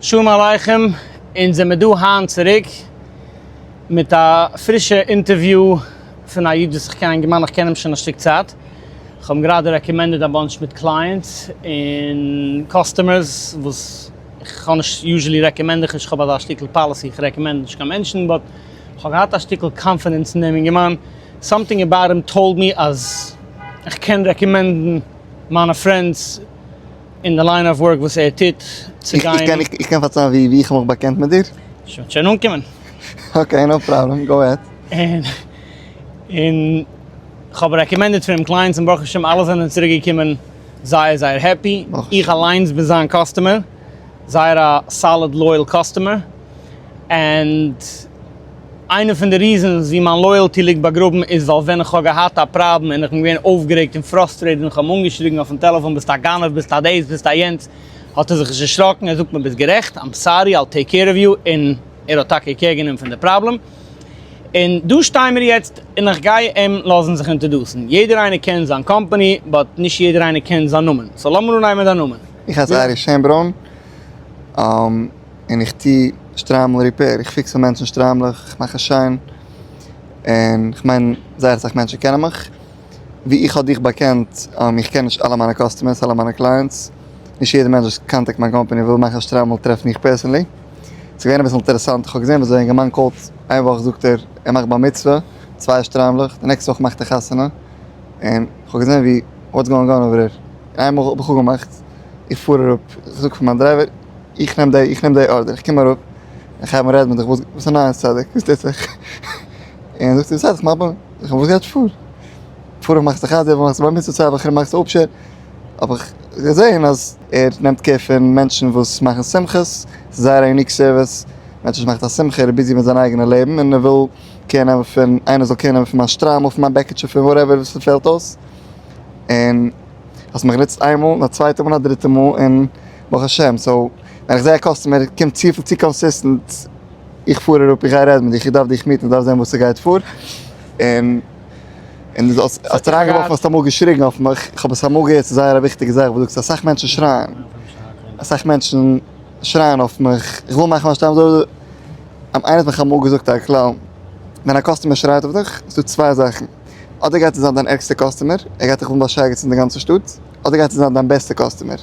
שלום עליכם, אונז זעמיר דא היינט צוריק מיט א פרישע interview פון א איד וואס איך קען, א אינגערמאן איך קען אים שוין א שטיק צייט, איך האב אים גראדע recommended א bunch מיט clients און customers וואס איך האב נישט, usually recommend איך נישט, איך האב אזא שטיקל policy איך recommend נישט קיין מענטשן, but איך האב געהאט א שטיקל confidence אין דעם אינגערמאן, something about him told me אז איך קען recommend ן מיינע friends אין די line of work וואס ער טוט צו גיין. איך קען פארציילן ווי איך האב מיך באקענט מיט דיר? שוין שוין אנקומען. okay, no problem, go ahead. און כ'האב recommended פאר אים clients און ברוך השם אלע זענען צוריק געקומען זייער זייער happy, איך אליינס בין זיין customer, זייער א solid loyal customer, and איינע פון די reasons ווי מיין loyalty ליגט באגראבן איז ווייל ווען איך האב געהאט א פראבלעם און איך בין געווען אויפגערעגט און frustrated און איך האב אים אנגעשריגן אויפן טעלעפאן ביסט א גנב ביסט א דאס ביסט א יענץ האט ער זיך נישט דערשראקן ער זאגט מיר ביסט גערעכט I'm sorry I'll take care of you און ער האט טאקע care גענומען פון די פראבלעם און דא שטיי מיר יעצט און איך גיי אים לאזן זיך introduce ן יעדער איינער קען זיין company but נישט יעדער איינער קען זיין נאמען so לאמיר אנהייבן מיט דיין נאמען. איך הייס ארי שענברוין. און איך טו שטריימל repair, איך fix פאר מענטשן שטריימלעך, איך מאך עס שיין, און איך מיין זייער אסאך מענטשן קענען מיך, ווי איך האב דיך באקענט, איך קען נישט אלע מיינע customers, אלע מיינע clients, נישט יעדער מענטש וואס contact מיין קאמפאני וויל מאכן א שטריימל טרעפט מיך personally, ס'איז געווען אביסל אינטערעסאנט, איך האב געזען ווי אזוי א אינגערמאן call ט, איין וואך זאגט ער ער מאכט בר מצוה, צוויי שטריימלעך, די נעקסטע וואך מאכט ער חתונה, און איך האב געזען ווי what's going on over here, איינמאל האב איך אפגעמאכט, איך פאר אראפ, איך זאג פאר מיין driver, איך נעם די, איך נעם די order, איך קום אראפ, איך הייב אן רעדן מיט דיך, וואס איז נייעס צדיק, וואס טוט זיך? און זאגט ער, בסדר, איך מאך בר, איך וואס גייט פאר? פאר איך מאך זיך אז, מאכסט בר מצוה צוויי וואכן מאכסט אפשער, האב איך געזען אז ער נעמט care פון מענטשן וואס מאכן שמחות, ס'איז זייער א unique service, מענטש וואס מאכט א שמחה, ער איז busy מיט זיין אייגענע לעבן און ער וויל care נעמען פון, איינער זאל care נעמען פון מיין שטריימל, פון מיין בעקיטשע, פון whatever וואס ס'פעלט אויס, און האסט מיך גענוצט איינמאל, און א צווייטע מאל, און א דריטע מאל, און ברוך השם, so ווען איך זע א customer קומט צופיל צו consistent, איך פאר אראפ, איך גיי רעדן מיט דיך, איך דארף דיך meet ן, איך דארף זען וואס ס'גייט פאר, און און דו האסט האסט אריינגעווארפן, האסט אמאל געשריגן אויף מיך, איך האב עס אמאל געהערט, ס'איז זייער א וויכטיגע זאך וואס דו זאגסט, אסאך מענטשן שרייען, אסאך מענטשן שרייען אויף מיך, איך וויל מאכן א שטאנד אזוי אזוי, איינער האט מיך אמאל געזאגט א כלל, ווען א customer שרייט אויף דיך, איז דא צוויי זאכן, אדער גייט ער זיין דיין ערגסטע customer, ער גייט דיך וועלן באשייגעצן די גאנצע שטאט, אדער גייט ער זיין דיין בעסטע customer.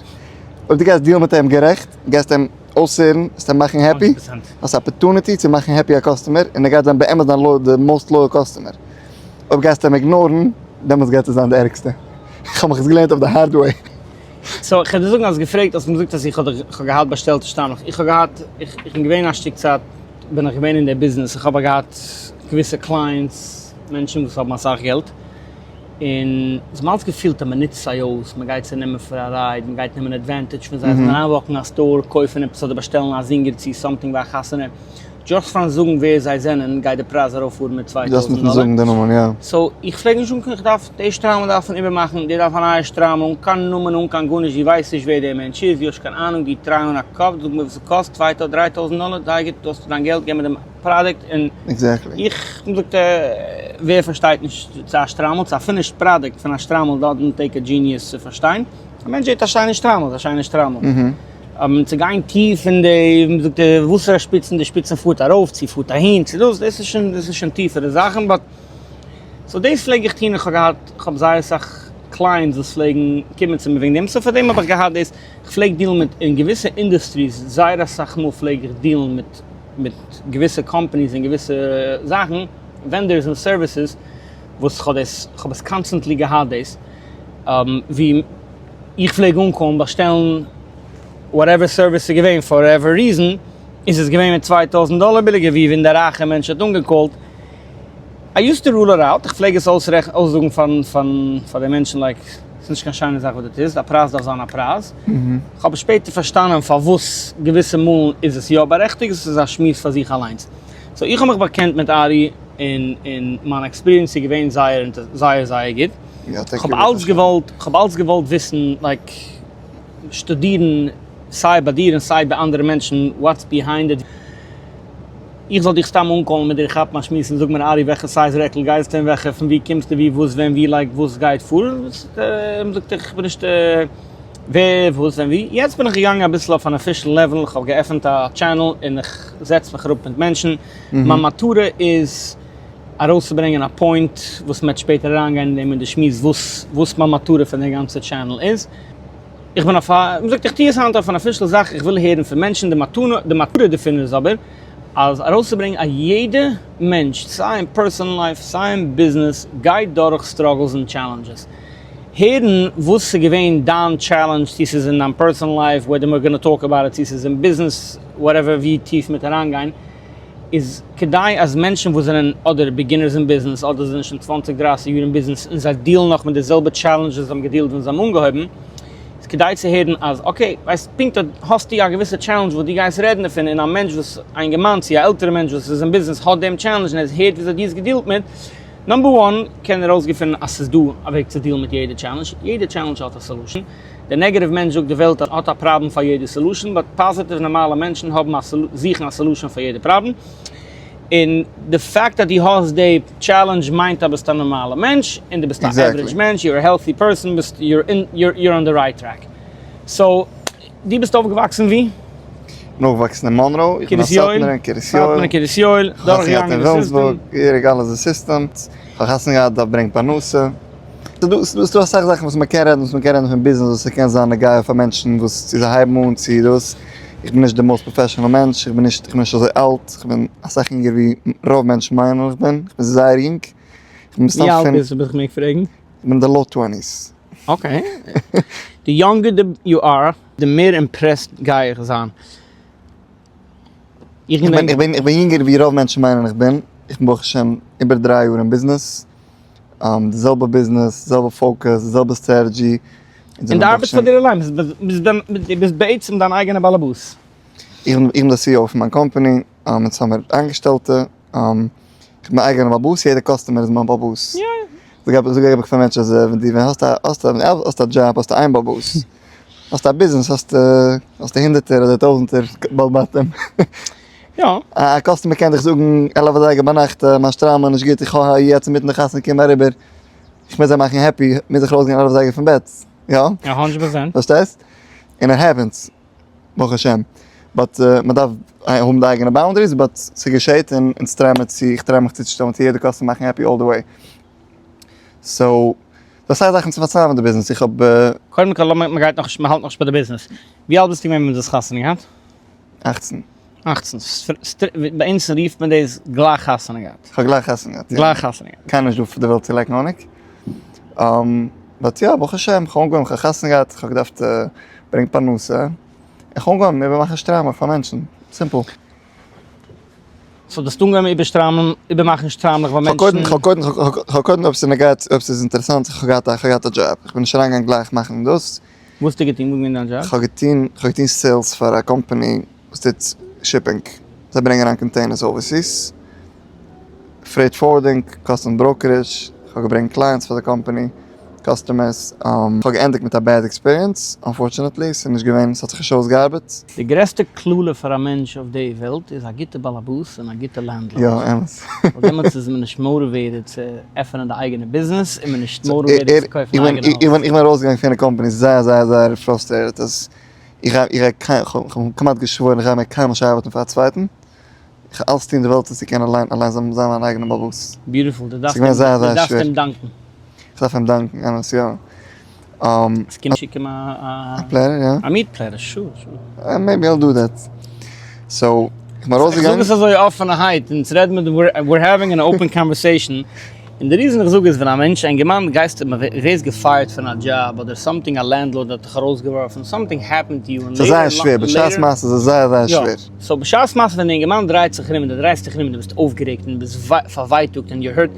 אויב דו גייסט deal ן מיט אים גערעכט, גייסט אים אויסהערן, וועסט אים מאכן happy, האסט א opportunity צו מאכן happy א customer, און ער גייט זיין באמת דיין loyal, די most loyal customer. אויב גייסטו אים ignore ן, דעמאלטס גייט ער זיין די ערגסטע. איך האב מיך עס געלערנט אויף די hard way. so איך וועל דיר זאגן, האסט געפרעגט, האסט מיר געזאגט אז איך האב דיך, איך האב געהאט באשטעלט שטריימלעך, איך האב געהאט, איך בין געווען א שטיק צייט בין איך געווען אין די ביזנעס, איך האב געהאט געוויסע clients, מענטשן וואס האבן אסאך געלט, און זיי האבן אלץ געפילט אז מען נוצט זיי אויס, מען גייט זיי נעמען פאר א ride, מען גייט נעמען advantage פון זיי, זיי זאלן אריינוואקן אין א store קויפן עפעס אדער באשטעלן א זינגער צו something ביי א חתונה, just פארן זאגן ווער זיי זענען גייט די פרייז ארויפפארן מיט 2000 דאלער. so איך פלעג נישט אנקומען, איך דארף די שטריימל דארף מען איבערמאכן, די דארף א נייע שטריימל, אן קיין נאמען אן קיין גארנישט, דו ווייסט נישט ווער דער מענטש איז, דו האסט קיין אהנונג, דו try אן א קאפ, זאג מיר וואס עס קאסט, צוויי טויזנט דריי טויזנט דאלער, זיי גוט, דא האסטו דיין געלט, געב מיר דעם product און איך זאגט ער ווער פארשטייט נישט צו א שטריימל צו א finished product פון א שטריימל doesn't take a genius צו פארשטיין, א מענטש זעט א שיינע שטריימל איז א שיינע שטריימל, צו גיין טיף אין די ווי מ'זאגט וואסערע שפיצן די שפיצן פארט ארויף צו פארט אהין צו דאס דאס איז שוין דאס איז שוין טיפערע זאכן but so דאס פלעג איך טון איך האב געהאט איך האב זייער אסאך clients וואס פלעגן קומען צו מיר וועגן דעם so פאר דעם האב איך געהאט דאס איך פלעג deal ן מיט אין געוויסע industries זייער אסאך מאל פלעג איך deal ן מיט מיט געוויסע companies און געוויסע זאכן, vendors און services, וואס כ'האב דאס, כ'האב עס constantly געהאט דאס, ווי איך פלעג אנקומען באשטעלן whatever service ס'איז געווען for whatever reason, איז עס געווען מיט 2000 דאלער ביליגער ווי ווען דער רייכער מענטש האט אנגע call ט. I used to rule it out, איך פלעג עס אויסזאגן פאר די מענטשן like, ס'איז נישט קיין שיינע זאך וואס דו טוסט, א פרייז דארף זיין א פרייז. כ'האב שפעטער פארשטאנען פארוואס געוויסע מאלן איז עס יא בארעכטיגט, עס איז א שמועס פאר זיך אליינס. so איך האב מיך באקענט מיט ארי און און מיין experience איז געווען זייער זייער זייער גוט. כ'האב אלץ געוואלט, כ'האב אלץ געוואלט וויסן like שטודירן סיי ביי דיר און סיי ביי אנדערע מענטשן what's behind it. איך זאל דיך סתם אנ call ן מיט דיר כאפן א שמועס און זאג מיר ארי וועלכע size רעקל גייסטו און וועלכע פון ווי קומסטו ווי וואס ווען ווי like וואס גייט פאר זאגט איך בין נישט. ווער, וואס, ווען, ווי. יעצט בין איך געגאנגען אביסל אויף אן official level, איך האב געעפנט א channel און איך זעץ מיך אראפ מיט מענטשן. מיין מטרה איז ארויסצוברענגען א point וואס מ'וועט שפעטער אריינגיין אין דעם אין די שמועס וואס וואס מיין מטרה פון די גאנצע channel איז. איך בין אויף א, מ'זאגט איך טו עס היינט אויף אן official זאך, איך וויל הערן פון מענטשן, די מתנה, די מטרה דערפון איז אבער אז ארויסצוברענגען אז יעדע מענטש סיי אין personal life סיי אין ביזנעס גייט דורך struggles און challenges. הערן וואס ס'איז געווען דיין challenge, צו ס'איז אין דיין personal life, whether we're gonna talk about it, צו ס'איז אין ביזנעס, whatever ווי טיף מ'וועט אריינגיין, איז כדאי אז מענטשן וואס זענען אדער beginners אין ביזנעס אדער זענען שוין צוואנציג דרייסיג יאר אין ביזנעס און זיי deal ן נאך מיט די זעלבע challenges זיי האבן גע deal ט ווען זיי האבן אנגעהויבן, איז כדאי צו הערן אז okay, ווייסט פונקט אט האסטו א געוויסע challenge וואס דו גייסט רעדן דערפון און א מענטש וואס א אינגערמאן צו א עלטערע מענטש וואס איז אין ביזנעס האט דעם challenge און ער הערט וויאזוי דו האסט גע deal ט מיט, number one קען ער אויסגעפינען אז ס'איז דא א וועג צו deal ן מיט יעדע challenge, יעדע challenge האט א solution, דער negative מענטש זאגט די וועלט האט א פראבלעם פאר יעדע solution, but positive נארמאלע מענטשן האבן א זוכן א solution פאר יעדע פראבלעם, און די פאקט אז דו האסט די challenge מיינט אז ביסט א נארמאלע מענטש, און דו ביסט א average מענטש, you're a healthy person, ביסט you're on the right track. So, דו ביסט אויפגעוואקסן ווי? כ'בין אויפגעוואקסן אין מאנראו, איך בין א סאטמארער אין קרית יואל. סאטמאר אין קרית יואל, דורכגעגאנגען די סיסטעם. וויליאמסבורג, געהעריג אלעס די סיסטעם. כ'האב חתונה געהאט, דארף ברענגט פרנסה. ס'איז דא אסאך זאכן וואס מ'קען רעדן, וואס מ'קען רעדן פון ביזנעס וואס ס'קען זיין נוגע פאר מענטשן וואס צו זיי הייבן אן צו דאס. איך בין נישט די most professional מענטש, איך בין נישט, איך בין נישט אזוי אלט, איך בין אסאך יונגער ווי רוב מענטשן מיינען איך בין, איך בין זייער יונג. איך בין מסתם ווי אלט פון. ביסטו אויב איך מעג פרעגן? איך בין אין די low twenties. Okay. די younger די you are, די מער impressed גיי איך זיין. איך בין איך בין איך בין יונגער ווי רוב מענטשן מיינען איך בין, איך בין ברוך השם איבער דריי יאר אין ביזנעס, די זעלבע ביזנעס, די זעלבע focus, די זעלבע strategy. און די ארבעטסט פאר דיר אליין, ביסט בעצם דיין אייגענע באלעבאס. איך בין די CEO פון מיין קאמפאני, אונז האמיר איינגעשטעלטע, איך בין מיין אייגענע באלעבאס, יעדע customer איז מיין באלעבאס. זאג איך פאר מענטשן אז ווען דו האסט א האסט א דזשאב האסטו איין באלעבאס, האסט א ביזנעס האסטו האסטו הונדערטער אדער טויזענטער בעל בתים. יא. א customer קען דיך זאגן 11 אזייגער ביינאכט מיין שטריימל איז נישט גוט איך האב יעצט אינמיטן די חתונה קום אריבער, איך מוז זיי מאכן happy מוז איך ארויסגיין 11 אזייגער פון בעט, יא? יא הונדרעט פראצענט. פארשטייסט? און it happens. ברוך השם. but מען דארף האבן די אייגענע boundaries, but ס'געשעט און אונז try מיר צו, איך try מיך צוצושטעלן צו יעדע customer מאכן happy all the way. So, דא אסאך זאכן צו פארציילן מיט די ביזנעס, איך האב. קודם כל לאמיר, מ'גייט נאכנישט, מ'האלט נאכנישט ביי די ביזנעס. ווי אלט ביסטו געווען ווען דו האסט חתונה געהאט? אכצן. אכצן. ביי אונז רופט מען דאס גלייך חתונה געהאט. כ'האב גלייך חתונה געהאט, יא. גלייך חתונה געהאט. קיינער נישט דא אויף די וועלט צו לעקן האניג. but יא, ברוך השם, כ'האב אנגעהויבן, כ'האב חתונה געהאט, כ'האב געדארפט ברענגן פרנסה, איך האב אנגעהויבן איבערמאכן שטריימלעך פאר מענטשן, simple. So דו האסט אנגעהויבן איבערשטריימלן, איבערמאכן שטריימלעך פאר מענטשן. כ'האב קודם, כ'האב קודם, אויב ס'איז נוגע, אויב ס'איז אינטערעסאנט, כ'האב געהאט א, כ'האב געהאט א דזשאב, כ'בין נישט אריינגעגאנגען גלייך מאכן דאס. וואס האסטו געטון? וואס איז געווען דיין דזשאב? כ'האב געטון, כ'האב געטון sales פאר א קאמפאני וואס טוט shipping, זיי ברענגען אריין containers overseas, freight forwarding, custom brokerage, כ'האב געברענגט clients פאר די קאמפאני, customers, כ'האב געענדיגט מיט א bad experience, unfortunately, ס'איז נישט געווען, ס'האט זיך נישט אויסגעארבעט. די גרעסטע קללה פאר א מענטש אויף די וועלט איז א גוטע באלעבאס און א גוטע landlord. יא, אמת. ווייל דעמאלטס איז מען נישט motivated צו עפענען די אייגענע ביזנעס און מען נישט motivated צו קויפן א אייגענע הויז. איך בין ארויסגעגאנגען פון די קאמפאני זייער זייער זייער frustrated אז איך גיי איך האב כמעט געשוואוירן איך גיי מער קיינמאל נישט ארבעטן פאר א צווייטן. איך וועל אלעס טון אין די וועלט צו קענען אליין אליין זיין מיין אייגענע באלעבאס. Beautiful, דו דארפסט אים דאנקען. איך דארף אים דאנקען, אמת יא. עס קומט שיק אים א א platter, יא. א meat platter, sure sure. Maybe I'll do that. So, איך בין ארויסגעגאנגען. איך זאג עס אזוי אפענערהייט, אונז רעדן מיט, we're having an open conversation, און די reason איך זאג איז ווען א מענטש, א אינגערמאן גייסטו, ווערסט גע fired פון א דזשאב, אדער something א landlord האט דיך ארויסגעווארפן, something happened to you, ס'איז זייער שווער, בשעת מעשה איז עס זייער זייער שווער. So בשעת מעשה ווען די אינגערמאן דרייט זיך ארום און די דרייסט זיך ארום און די ביסט אויפגערעגט און די ביסט פארווייטאגט און you're hurt,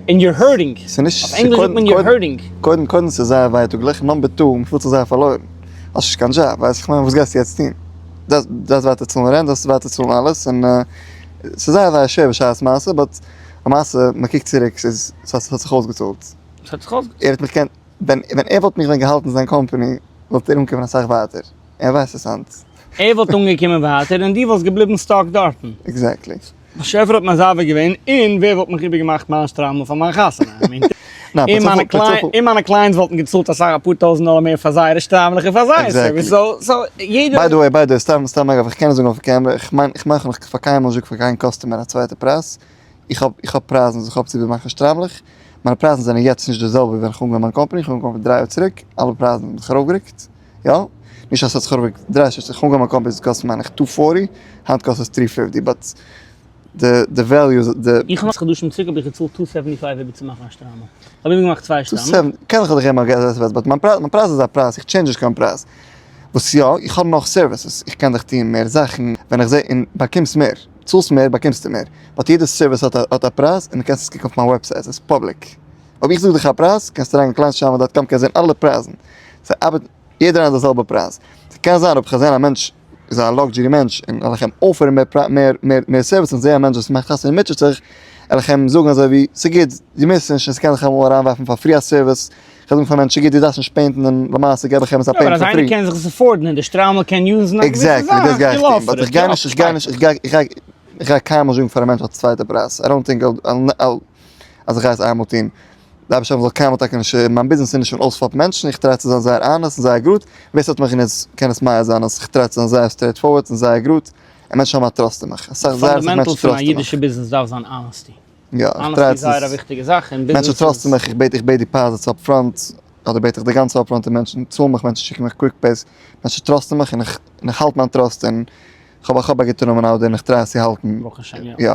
און you're hurting, אויף ענגליש זאגט מען you're hurting. קודם קודם ס'איז זייער ווייטאגליך, number two מ'פילט זיך זייער פארלוירן, האסט נישט קיין דזשאב, ווייסט איך מיין וואס גייסטו יעצט טון? דארפסט ווייטער צאלן rent, דארפסט ווייטער צאלן אלעס, און ס'איז זייער זייער שווער בשעת מעשה, but למעשה מ'קוקט צוריק ס'איז ס'האט זיך אויסגעצאלט. ס'האט זיך אויסגעצאלט. ער האט מיך געקענט, ווען ער וואלט מיך ווען געהאלטן אין זיין קאמפאני וואלט ער אנגעקומען אסאך ווייטער. ער ווייסט עס היינט. ער וואלט אנגעקומען ווייטער און דו וואלסט געבליבן stuck דארטן. Exactly. באשעפער האט מזווג געווען און ווער וואלט מיך איבערגעמאכט מיין שטריימל פאר מיין חתונה? I mean. און מיינע clients, און מיינע clients וואלטן געצאלט אסאך אפאר טויזנט דאלער מער פאר זייערע שטריימלעך און פאר זייער service, so so יעדער. by the way, by the way, סתם סתם אגב, איך קען עס זאגן אויף קעמרע, איך מיין איך מיין כ'האב נאך פאר קיינמאל נישט געזאגט פאר קיין customer א צווייטע פרייז, איך האב איך האב פרייזן וואס איך האב צו מאכן שטריימלעך, מיינע פרייזן זענען יעצט נישט די זעלבע ווי ווען איך האב אנגעהויבן מיין קאמפאני, איך האב אנגעהויבן 3 יאר צוריק, אלע פרייזן האבן זיך ארויפגערוקט, יא, נישט אז ס'האט זיך ארויפגערוקט דראסטיש, איך האב אנגעהויבן מיין קאמפאני איז עס געקאסט מיין איך 240, היינט קאסט עס 350, but די די value די. איך האב חדשים צוריק האב איך געצאלט 275 איבער צו מאכן א שטריימל. איך האב איבערגעמאכט צוויי שטריימלעך. קען איך דיך געבן א געז עס but מיין פרייז מיין פרייז איז א פרייז איך change נישט קיין פרייז. וואס יא איך האב נאך services איך קען דיך טון מער זאכן ווען איך זע און באקומסט מער צאלסט מער באקומסטו מער but יעדע service האט א האט א פרייז און דו קענסט עס קוקן אויף מיין website עס איז public אויב איך זאג דיך א פרייז קענסטו אריינגיין קליינשטריימל dot com קענסט זען אלע פרייזן ס'ארבעט יעדער האט די זעלבע פרייז. ס'קען זיין אויב כ'זעה א מענטש איז א luxury מענטש און וועל איך אים offer ן מער מער מער מער service און זעה א מענטש וואס מאכט חתונה און מוטשעט זיך, וועל איך אים זאגן אזוי ווי, ס'גוט, דו מוזט נישט און ס'קען זיך אמאל אריינווארפן פאר free א service, כ'וועל זאגן פאר מענטש ס'גוט דו דארפסט נישט paint ן און למעשה געב איך אים עס א paint פאר free. יא אבער אז איינער קען זיך עס afford ן און די שטריימל קען use ן א געוויסע זאך, exactly דאס גיי איך you'll טון, offer but it, איך גיי יא נישט איך גיי נישט איך גיי איך גיי איך גיי קיינמאל זאגן פאר א מענטש א צווייטע פרייז, I don't think אז איך גיי עס איינמאל טון. די אייבערשטער זאל קיינמאל טאקע נישט, מיין ביזנעס איז נישט פון אויספאפן מענטשן, איך try צו זיין זייער honest און זייער גראד, ווער ס'האט מיך גענוצט קען עס מעיד זיין אז איך try צו זיין זייער straightforward און זייער גראד, און מענטשן האבן א trust אין מיך, אסאך זייער אסאך מענטשן fundamental פון א trust ן מיך. אידישע ביזנעס דארף זיין honesty. יא, איך honesty try איז צו זייער א וויכטיגע זאך אין ביזנעס. מענטשן trust ן מיך, איך בעט איך בעט deposits up front, אדער בעט איך די גאנצע up front און מענטשן צאלן מיך, מענטשן שיקן מיך quick pays, מענטשן trust ן מיך און איך און איך האלט מיין trust און כ'האב כ'האב א גוטע נאמען out there און איך try עס צו האלטן. ברוך השם יא. יא.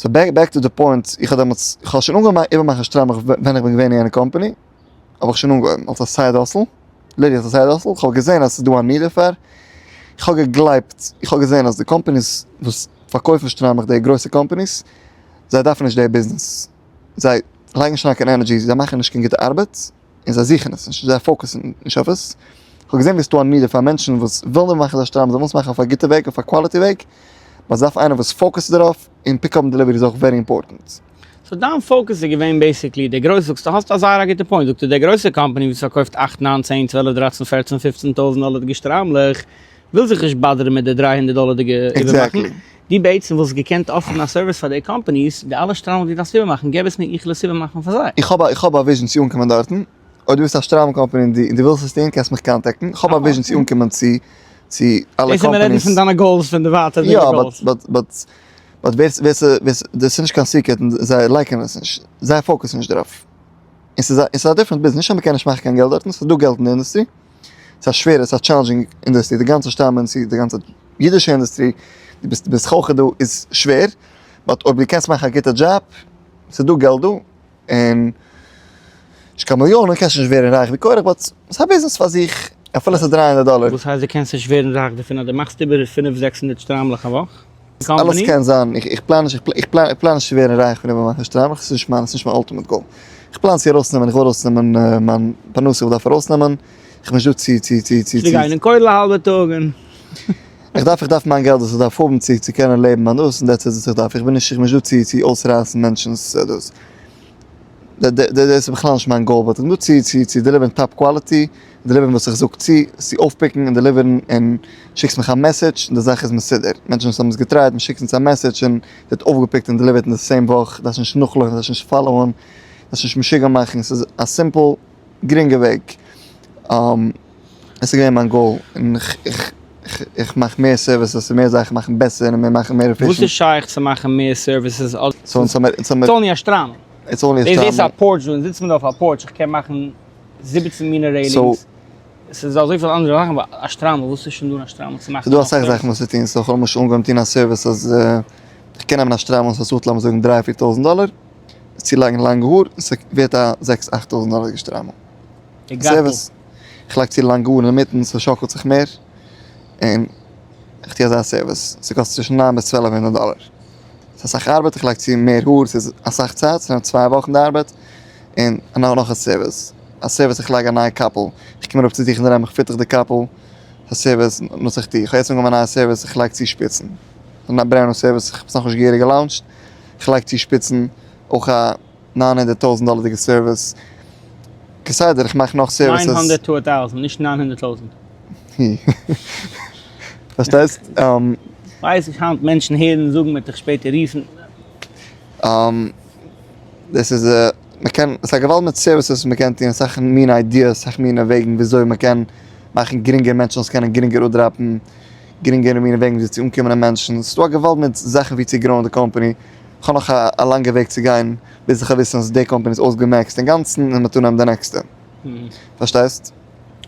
so back back to the point, איך האב דעמאלטס, איך האב שוין אנגעהויבן איבערמאכן שטריימלעך ווען איך בין געווען אין יענע קאמפאני, האב איך שוין אנגעהויבן אלס א side hustle, literally אלס א side hustle, איך האב געזען אז ס'איז דא א need דערפאר, איך האב געגלייבט, איך האב געזען אז די companies וואס פארקויפן שטריימלעך, די גרויסע companies, זיי דארפן נישט די ביזנעס, זיי לייגן נישט אריין קיין energy, זיי מאכן נישט קיין גוטע ארבעט, און זיי זוכן עס נישט, זיי focus ן נישט אויף עס. איך האב געזען ווי עס איז דא א need פאר מענטשן וואס ווילן מאכן זייער שטריימל, זיי ווילן עס מאכן אויף א גוטע וועג, אויף א quality וועג, but עס דארף איינער וואס focus ט דערויף, און pick up און delivery איז אויך very important. so דיין focus איז געווען basically די גרויסע, זאגסטו האסט א זייער א גוטע point, זאגט ער די גרויסע קאמפאני וואס פארקויפט אכט ניין צען צוועלף דרייצן פערצן פופצן טויזנט דאלערדיגע שטריימלעך, וויל זיך נישט bother ן מיט די 300 דאלערדיגע איבערמאכן, דו בעצם וואלסט געקענט offer ן א service פאר די companies, די אלע שטריימלעך דו דארפסט איבערמאכן, געב עס מיר איך וועל עס איבערמאכן פאר זיי. איך האב א איך האב א vision צו אנקומען דארטן, אויב דו ביסט א שטריימל קאמפאני און דו און דו ווילסט עס טון קענסט מיך contact ן, איך האב א vision צו אנקומען צו צו אלע דאס איז מיר רעדן קאמפאניס. פון דיינע goals פון די ווייטערדיגע יא goals. but but but but ווער ווער ווער דאס איז נישט קיין secret און זיי לייקענען עס נישט, זיי focus ן נישט דערויף. און ס'איז א און ס'איז א different business, נישט אז מ'קען נישט מאכן קיין געלט דארטן, ס'איז דא געלט אין די אינדוסטרי, ס'איז א שווערע, ס'איז א challenging industry, די גאנצע שטריימל אינדוסטרי, די גאנצע אידישע אינדוסטרי, דו ביסט ביסט חכם דא איז שווער, but אויב דו קענסט מאכן א גוטע דזשאב, ס'איז דא געלט דא, און נישט קיין מיליאנען, קענסט נישט ווערן רייך ווי קורח, but ס'איז א ביזנעס פאר זיך, אפילו ס'איז 300 דאלער. וואס הייסט דו קענסט נישט ווערן רייך דערפון אז דו מאכסט איבער פינף זעקס הונדערט שטריימלעך א וואך? אלעס קען זיין, איך פלאן נישט, איך פלאן נישט צו ווערן רייך פון איבערמאכן שטריימלעך, ס'איז נישט מיין, ס'איז נישט מיין ultimate goal. איך פלאן צו ארויסנעמען, איך וויל ארויסנעמען מיין פרנסה, איך דארף ארויסנעמען, איך בין נישט דא צו צו צו צו צו גיין אין כולל א האלבע טאג און. איך דארף, איך דארף מיין געלט וואס איך דארף האבן צו צו קענען לעבן מיין דאס, און that's it וואס איך דארף, איך בין נישט, איך בין נישט דא צו צו אויסרייסן מענטשנ'ס דאס. דאס איז בכלל נישט מיין goal, but איך בין דא צו צו צו deliver ן top quality, deliver ן וואס איך זאג צו, צו אויפ pick ן און deliver ן, און שיקסט מיך א message און די זאך איז מסודר. מענטשן וואס האבן עס גע try ט, מען שיקט אונז א message און ווערט אויפגע pick ט און delivered אין די same וואך, דארפסט נישט נאכלויפן, דארפסט נישט follow ען, דארפסט נישט משוגע מאכן, ס'איז א simple גרינגע וועג. עס איז געווען מיין goal, און איך מאך מער services און מער זאכן מאכן בעסער און מער מאכן מער וואס efficient. איז שייך צו מאכן מער services אדער? so אונז האמיר, אונז האמיר. It's only א שטריימל. It's only א שטריימל. דאס איז א porch דא, אונז זיצן מיר דא אויף א porch, איך קען מאכן 17 מינע railings, ס'איז דא אזויפיל אנדערע זאכן, אבער א שטריימל, וואס איז שוין דא אין א שטריימל צו מאכן? ס'איז דא אסאך זאכן וואס צו טון, so כ'האב למשל אנגעהויבן טון א service אז איך קען נעמען א שטריימל וואס קאסט לאמיר זאגן דריי פיר טויזנט דאלער, עס צולייגן לאנגע האר, און ס'ווערט א זעקס אכט טויזנט דאלערדיגע שטריימל. service, איך לייג צו לאנגע האר אינמיטן, ס'שאקלט זיך מער, און איך טו אזא service, ס'קאסט צווישן ניין ביז צוועלף הונדערט דאלער. ס'איז אסאך ארבעט, איך לייג צו מער האר, ס'איז אסאך צייט, ס'נעמט צוויי וואכן די ארבעט, און נאך א service, א service איך לייג א נייע קאפל, איך קום אראפ צו דיך אינדערהיים איך פיטער די קאפל, א service נוץ איך טו, איך האב יעצט אנגעהויבן א נייע service איך לייג צו שפיצן, א brand new service, איך האב עס נאכנישט געהעריג גע launch ט, איך לייג צו שפיצן, אויך א 900 טויזנט דאלערדיגע service, כסדר איך מאך נאך services. 900 to a thousand, נישט 900 טויזנט. פארשטייסט? ווייס איך היינט מענטשן הערן זאגן מ'וועט דיך שפעטער רופן. דאס איז. מען קען, ס'איז א געוואלד מיט services וואס מען קען טון, אסאך מינע ideas, אסאך מינע וועגן וויאזוי מען קען מאכן גרינגער מענטשן זאלן עס קענען גרינגער אפ drop ן, גרינגערע מינע וועגן וויאזוי צו אנקומען אין מענטשן, ס'איז דא א געוואלד מיט זאכן ווי צו grow ען די קאמפאני, כ'האב נאך א לאנגע וועג צו גיין ביז איך וועל וויסן אז די קאמפאני איז אויסגע max ט אינגאנצן און מ'וועט אנהייבן די נעקסטע. פארשטייסט?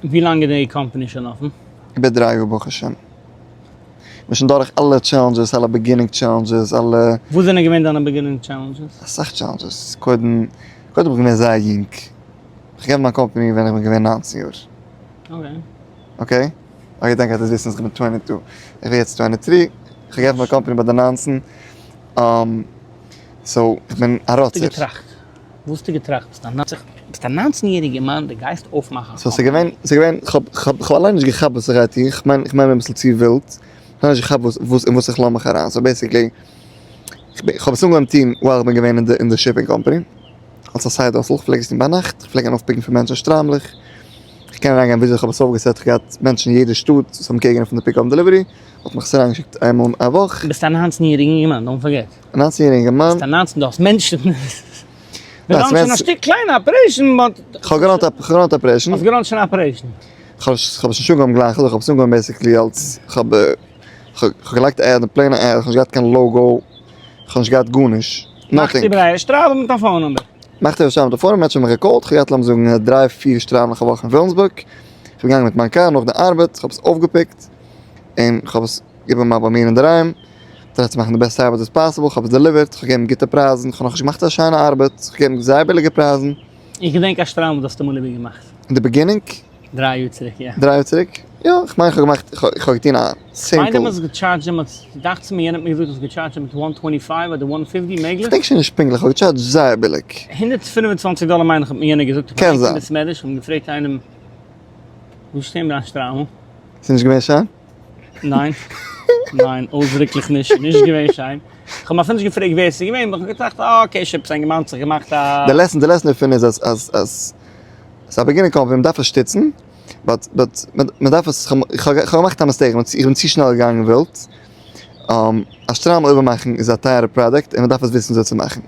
ווי לאנג איז די קאמפאני שוין אפן? איבער 3 יאר ברוך השם. מ'איז שוין דורך אלע challenges, אלע beginning challenges, אלע. וואס זענען געווען דיינע beginning challenges? אסאך challenges. קודם, קודם בין איך געווען זייער יונג. איך געעפנט מיין קאמפאני ווען איך בין געווען 19 יאר. okay. okay? okay דאנק גאט אז וויסן אז איך בין 22. איך בין יעצט 23. איך האב געעפנט מיין קאמפאני ביי די 19. so איך בין א ראצער. וואס האסטו געטראכט? וואס האסטו געטראכט? ביסט א 19 ביסט א 19 יעריגער מאן די גייסט אויפמאכן א so ס'איז געווען, ס'איז געווען, כ'האב כ'האב אליין נישט געכאפט וואס איך גיי טון, כ'מיין כ'מיין אביסל צו ווילד, כ'האב נישט געכאפט וואס וואס אין וואס איך לאז מיך אריין, so basically, כ'האב עס אנגעהויבן טון while איך בין געווען אין די אין די shipping company, אלס א side hustle, כ'פלעג עס טון ביינאכט, כ'פלעג גיין אויפ pick ן פון מענטשן שטריימלעך, כ'קען אריינגיין וויאזוי כ'האב עס אויפגע set, כ'האב געהאט מענטשן אין יעדע שטאט וואס האבן קעגן פון די pick up delivery, האט מיך עס אריינגעשיקט איינמאל א וואך. ביסט א 19 יעריגע אינגערמאן, don't forget. א 19 יעריגע אינגערמאן. ביסט א 19, דו האסט מענטשן. מיר האבן שוין א שטיק קליינע operation but. כ'האב גע run ט כ'האב גע run ט operation. האסט גע run ט שוין operation. כ'האב עס נישט אנגעהויבן גלייך, כ'האב עס אנגעהויבן basically אלס כ'האב כ'האב געלייגט א ad, א plain ע ad, כ'האב נישט געהאט קיין logo, כ'האב נישט געהאט גארנישט, nothing. מאכט איבער א שטריימל מיט א phone number. מאכט איבער א שטריימל מיט א phone number, מענטשן האבן מיך גע call ט, כ'האב געהאט לאמיר זאגן דריי פיר שטריימלעך א וואך אין וויליאמסבורג, כ'בין געגאנגען מיט מיין קאר נאך די ארבעט, כ'האב עס אויפגע pick ט, און כ'האב עס איבערמאכט ביי מיר אינדערהיים. try צו מאכן די בעסטע ארבעט וואס possible, כ'האב עס delivered, כ'האב געגעבן גוטע פרייזן, כ'האב נאכנישט געמאכט אזא שיינע ארבעט, כ'האב געגעבן זייער ביליגע פרייזן. איך געדענק א שטריימל וואס דו האסט אמאל איבערגעמאכט. אין די beginning? 3 יאר צוריק, יא. 3 יאר צוריק? יא, כ'מיין כ'האב געמאכט, כ'האב געטון א simple. כ'מיין דו האסט גע charged דעמאלטס, דאכט זיך מיר יענער האט מיר געזאגט האסט גע charged דעמאלטס one twenty five אדער one fifty, מעגליך? כ'דענק שוין נישט פונקטליך, כ'האב גע charged זייער ביליג. 125 דאלער מיין איך האט מיר יענער געזאגט, קען זיין. איך בין געווען אין בית מדרש, כ'האב געפרעגט איינעם, וואו שטייט דיין שטריימל? ס'איז נישט געווען שיין? ניין, ניין, אויסדריקליך נישט, נישט געווען שיין. איך האב אפילו נישט געפרעגט ווער עס איז געווען, אבער איך האב געטראכט, אה, okay, שיפס אינגערמאן האט זיך געמאכט א. די lesson, די lesson דערפון איז אז אז אז ס'איז א beginner company, מ'דארף עס שטיצן, but but מ'דארף עס, איך האב געמאכט א mistake, איך בין צו שנעל געגאנגען ווילד. א שטריימל איבערמאכן איז א טייערע פראדוקט און מ'דארף עס וויסן וויאזוי צו מאכן.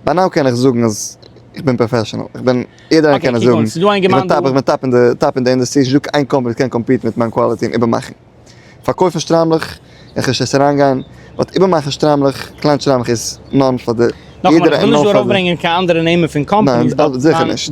ביי now קען איך זאגן אז איך בין professional, איך בין, יעדער איינער קען עס זאגן, איך בין top, איך בין top אין די, top אין די industry, נישטא קיין קאמפאני וואס קען compete ן מיט מיין quality אין איבערמאכן. פארקויפן שטריימלעך, איך נישט עס אריינגיין, but איבערמאכן שטריימלעך, קליין שטריימלעך איז נאן פאר די, נאכאמאל, איך וויל נישט דא ארויפברענגען קיין אנדערע נעמען פון companies,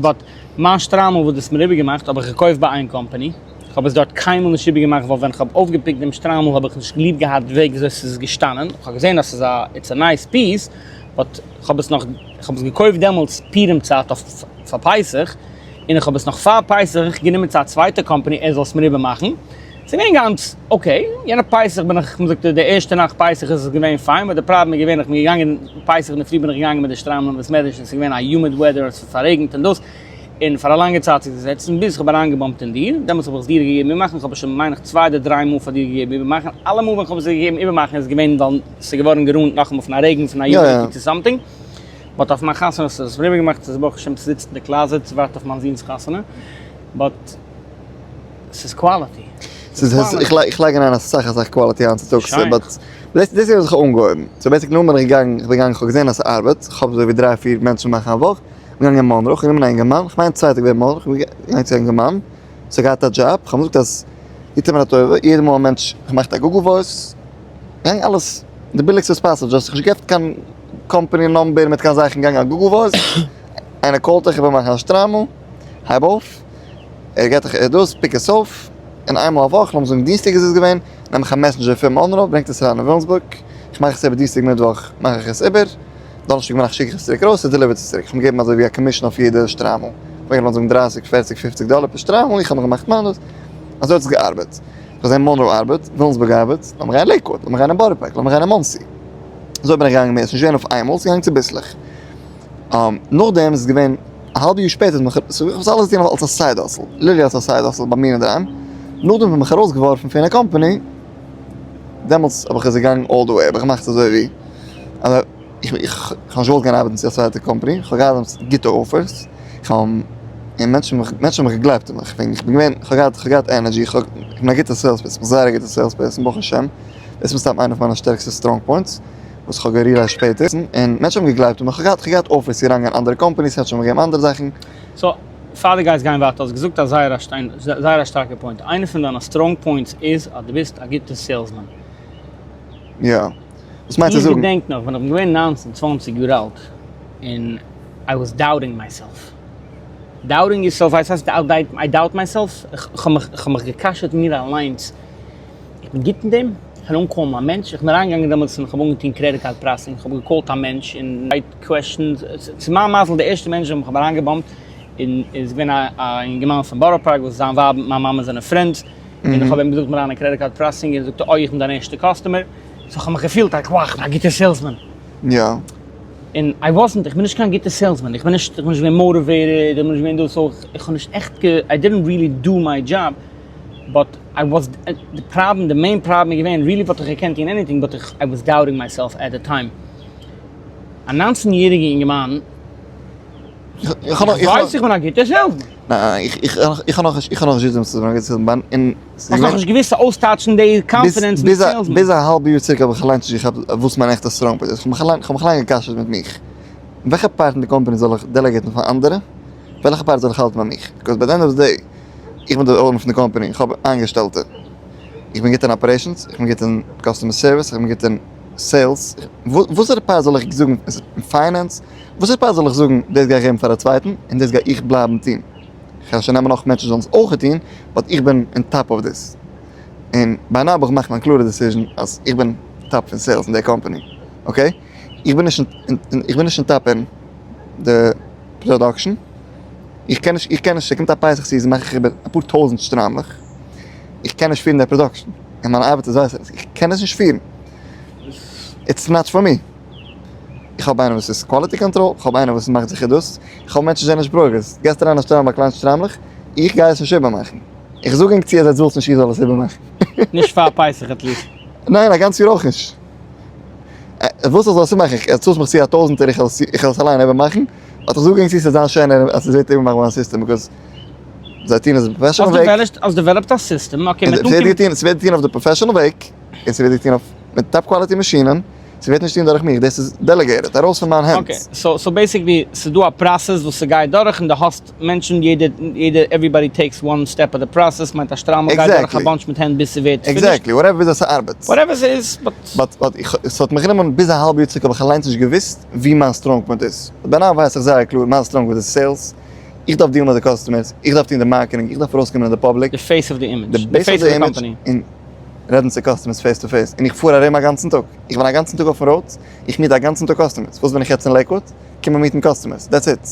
but מיין שטריימל וואס דו האסט מיר איבערגעמאכט האב איך געקויפט ביי איין קאמפאני, איך האב עס דארט קיינמאל נישט איבערגעמאכט ווייל ווען איך האב אויפגע pick ט דעם שטריימל האב איך נישט ליב געהאט די וועג וויאזוי ס'איז געשטאנען, איך האב געזען אז ס'איז א, it's a nice piece, but כ'האב עס נאך, כ'האב עס געקויפט דעמאלטס פורים צייט אויף פאר פסח, און איך האב עס נאך פאר פסח גענומען צו א צווייטע קאמפאני ער זאל עס מיר איבערמאכן, ס'איז געווען גאנץ okay, יענע פסח בין איך, מ'זאגט די ערשטע נאכט פסח איז עס געווען פיין, but די פראבלעם איז געווען איך בין געגאנגען פסח אינדערפרי בין איך געגאנגען מיט די שטריימל אין בית מדרש און ס'איז געווען א humid weather עס האט פאררעגנט און דאס, און פאר א לאנגע צייט זיך געזעצן ביז כ'האב אריינגע bump ט אין דיר, דעמאלטס האב איך עס דיר געגעבן איבערמאכן, כ'האב עס שוין מיין איך צוויי אדער דריי מאל פאר דיר געגעבן איבערמאכן, אלע מאל ווען כ'האב עס דיר געגעבן איבערמאכן איז געווען ווייל ס'איז געווארן גע ruin ט נאכאמאל פון א רעגן פון א humidity צו something, but אויף מיין חתונה האסטו עס איבערגעמאכט, ס'איז ברוך השם ס'זיצט אין די closet, ס'ווארט אויף מיין זון'ס חתונה, but ס'איז quality. איך לייג אריין אסאך אסאך quality היינט צוטאגס, but דאס איז וואס איך האב אנגעהויבן, so basically נאכדעם בין איך געגאנגען, איך בין געגאנגען, איך האב געזען אז ס'ארבעט, איך האב אזוי ווי דריי פיר מענטשן מאכן א וואך, געגאנגען אין מאנרא, כ'האב גענומען א אינגערמאן, כ'מיין צווייטע געווען מאנרא, כ'בין געגאנגען צו א אינגערמאן, וואס האט געהאט א דזשאב, כ'האב אים געזאגט אז טוט מיר א טובה, יעדע מאל א מענטש מאכט א Google Voice, געגאנגען אלעס די ביליגסטע וואס possible, just נישט געעפנט קיין company number מיט קיין זאכן, געגאנגען א Google Voice, איינער call ט דיך איבער מאכן א שטריימל, הייב אויף, ער געט דיך דאס, pick עס אויף, און איינמאל א וואך, לאמיר זאגן דינסטאג איז עס געווען, נעם איך א messenger פון מאנרא, ברענגט עס אריין אין וויליאמסבורג, איך מאך עס איבער דינסטאג מיטוואך מאך איך עס איבער. דאנערשטאג ביינאכט שיק איך עס צוריק ארויס, ער deliver ט עס צוריק, איך האב אים געגעבן אזוי ווי א commission אויף יעדע שטריימל, איך האב געגעבן לאמיר זאגן דרייסיג פערציג פופציג דאלער פער שטריימל, איך האב מיך געמאכט מיינעס, אזוי האט עס געארבעט, איך האב געזען מאנרא ארבעט, וויליאמסבורג ארבעט, לאמיר גיין אין לעיקוואד, לאמיר גיין אין בארא פארק, לאמיר גיין אין מאנסי, אזוי בין איך געגאנגען מער, עס איז נישט געווען אויף איינמאל, עס איז געגאנגען צוביסלעך, נאכדעם איז עס געווען א האלבע יאר שפעטער, איך האב עס אלעס געטון אלס א side hustle, literally אלס א side hustle ביי מיר אינדערהיים, נאכדעם האט מען מיך ארויסגעווארפן פון די קאמפאני, דעמאלטס האב איך עס געגאנגען all the way, האב איך געמאכט אזוי ווי, אז איך איך האב נישט געוואלט גיין ארבעטן צו א צווייטע קאמפאני, איך האב געהאט גוטע offers, איך האב, און מענטשן האבן מיך, מענטשן האבן מיך געגלייבט אין מיך, וועגן איך בין געווען, איך האב געהאט, איך האב געהאט energy, איך האב, איך בין א גוטע sales person, זייער א גוטע sales person ברוך השם, דאס איז מסתם איינע פון מיינע שטערקסטע strong points. וואס איך האב גע realize ט שפעטער, און מענטשן האבן געגלייבט אין מיך, איך האב געהאט offers צו אריינגיין אנדערע companies, מענטשן האבן מיר געגעבן אנדערע זאכן. So, פאר דו גייסט גיין ווייטער, האסט געזאגט א זייער א שטיין, זייער א שטארקע point, איינע פון דיינע strong points איז אז דו ביסט א גוטע salesman. יא. וואס מיינסטו איך זאגן? געדענק נאך ווען איך בין געווען 19 20 יאר אלט, און I was doubting myself. Doubting yourself, ווייסט וואס הייסט I doubt myself? איך האב מיך געקשר'ט מיר אליינס, איך בין גוט אין דעם? איך קען אנקאלן א מענטש? איך בין אריינגעגאנגען דעמאלטס און איך האב אנגעטון credit card processing, איך האב געקאלט א מענטש און right questions, צו מיין מזל די ערשטע מענטש וועם איך האב אריינגעבאמפט און איז געווען א אינגערמאן פון בארא פארק וואס זיין ווייב מיט מיין מאמע זענען friends, און איך האב אים געזאגט מיר אריין אין credit card processing און זאגט ער אוי איך בין דיין ערשטע customer, so איך האב מיך געפילט like wow איך בין א גוטער salesman. יא. און I wasn't, איך בין נישט קיין גוטער salesman, איך בין נישט, איך בין נישט געווען motivated, איך בין נישט געווען דאס, so איך האב נישט עכט גע, I didn't really do my job, but I was, די פראבלעם, די main problem איז געווען, really וואלט איך געקענט טון anything, but איך, I was doubting myself at the time. א 19 יעריגע אינגערמאן, איך האב נאך, איך ווייס איך בין א גוטער salesman. ניין, איך האב נאך נישט, איך האב נאך נישט געוואוסט אז איך בין א גוטער salesman, און האסט נאכנישט געוואוסט צו אויסטייטשן די confidence מיט salesman. ביז א האלב יאר צוריק האב איך אליינס נישט געכאפט וואס מיין עכטע strong point איז, איך האב מיך אליין געקשר'ט מיט מיך. וועלכע part אין די קאמפאני זאל איך delegate ן פאר אנדערע? וועלכע part זאל איך האלטן ביי מיך? Because by the end of the day, איך בין דער owner פון די קאמפאני, איך האב איינגעשטעלטע. איך בין גוט אין operations, איך בין גוט אין customer service, איך בין גוט אין sales. וואסערע part זאל איך זאגן אין finance? וואסערע part זאל איך זאגן דאס גיי איך געבן פאר א צווייטן און דאס גיי איך בלייבן טון? כ'קען שוין נעמען נאך מענטשן זאלן עס אויך טון, but איך בין אין top אויף דאס. און ביי now האב איך געמאכט מיין קלארע decision אז איך בין top פון sales אין די קאמפאני. Okay? איך בין נישט איך בין נישט אין top אין די production. איך קען נישט איך קען נישט ס'קומט א פסח season מאך איך איבער אפאר טויזנט שטריימלעך. איך קען נישט פירן די production. און מיינע ארבעטערס ווייסן עס. איך קען עס נישט פירן. It's not for me. איך האב איינער וואס איז quality control, איך האב איינער וואס מאכט זיכער דאס, איך האב מענטשן זענען נישט ברוגז, געסט אריין א שטריימל א קליין שטריימלעך, איך גיי עס נישט איבערמאכן, איך זאג ענק צו אז עטס ווילטס נישט איך זאל עס איבערמאכן. נישט פאר פסח at least. ניין א גאנץ יאר אויך נישט. וואס איך זאל עס איבערמאכן, איך צאלסט מיך צו א טויזענטער איך וועל עס אליין איבערמאכן, but איך זאג ענק צו ס'וועט זיין שענער אז ס'ווערט איבערמאכט ביי מיין system because זיי טוען עס די professional וועג. האסט developed א system, okay מ'וועט אנקומען. ס'ווערט געטון אויף די professional וועג, און ס'ווערט געטון אויף מיט top quality מאשינען. ס'ווערט נישט טון דורך מיך, דאס איז delegated, ארויס פון מיין הענט. Okay, so so basically ס'איז דא א process וואס ס'גייט דורך און דו האסט מענטשן יעדער יעדער everybody takes one step of the process מיינט א שטריימל גייט דורך א bunch מיט הענט ביז ס'ווערט finished. Exactly, whatever וויאזוי ס'ארבעט. Whatever ס'איז, but. But but איך ס'האט מיך גענומען ביז א האלב יאר צוריק האב איך אליינס נישט געוואוסט ווי מיין strong point איז. But by now ווייס איך זייער קלאר מיין strong point איז sales, איך דארף deal ן מיט די customers, איך דארף טון די marketing, איך דארף ארויסקומען אין די public. די face of the image. די face of the image. און רעדן צו customers face to face, און איך פאר ארום א גאנצן טאג, איך בין א גאנצן טאג אויפן road, איך meet א גאנצן טאג customers, וואס בין איך יעצט אין לעיקוואד? קומען meet ן customers, that's it.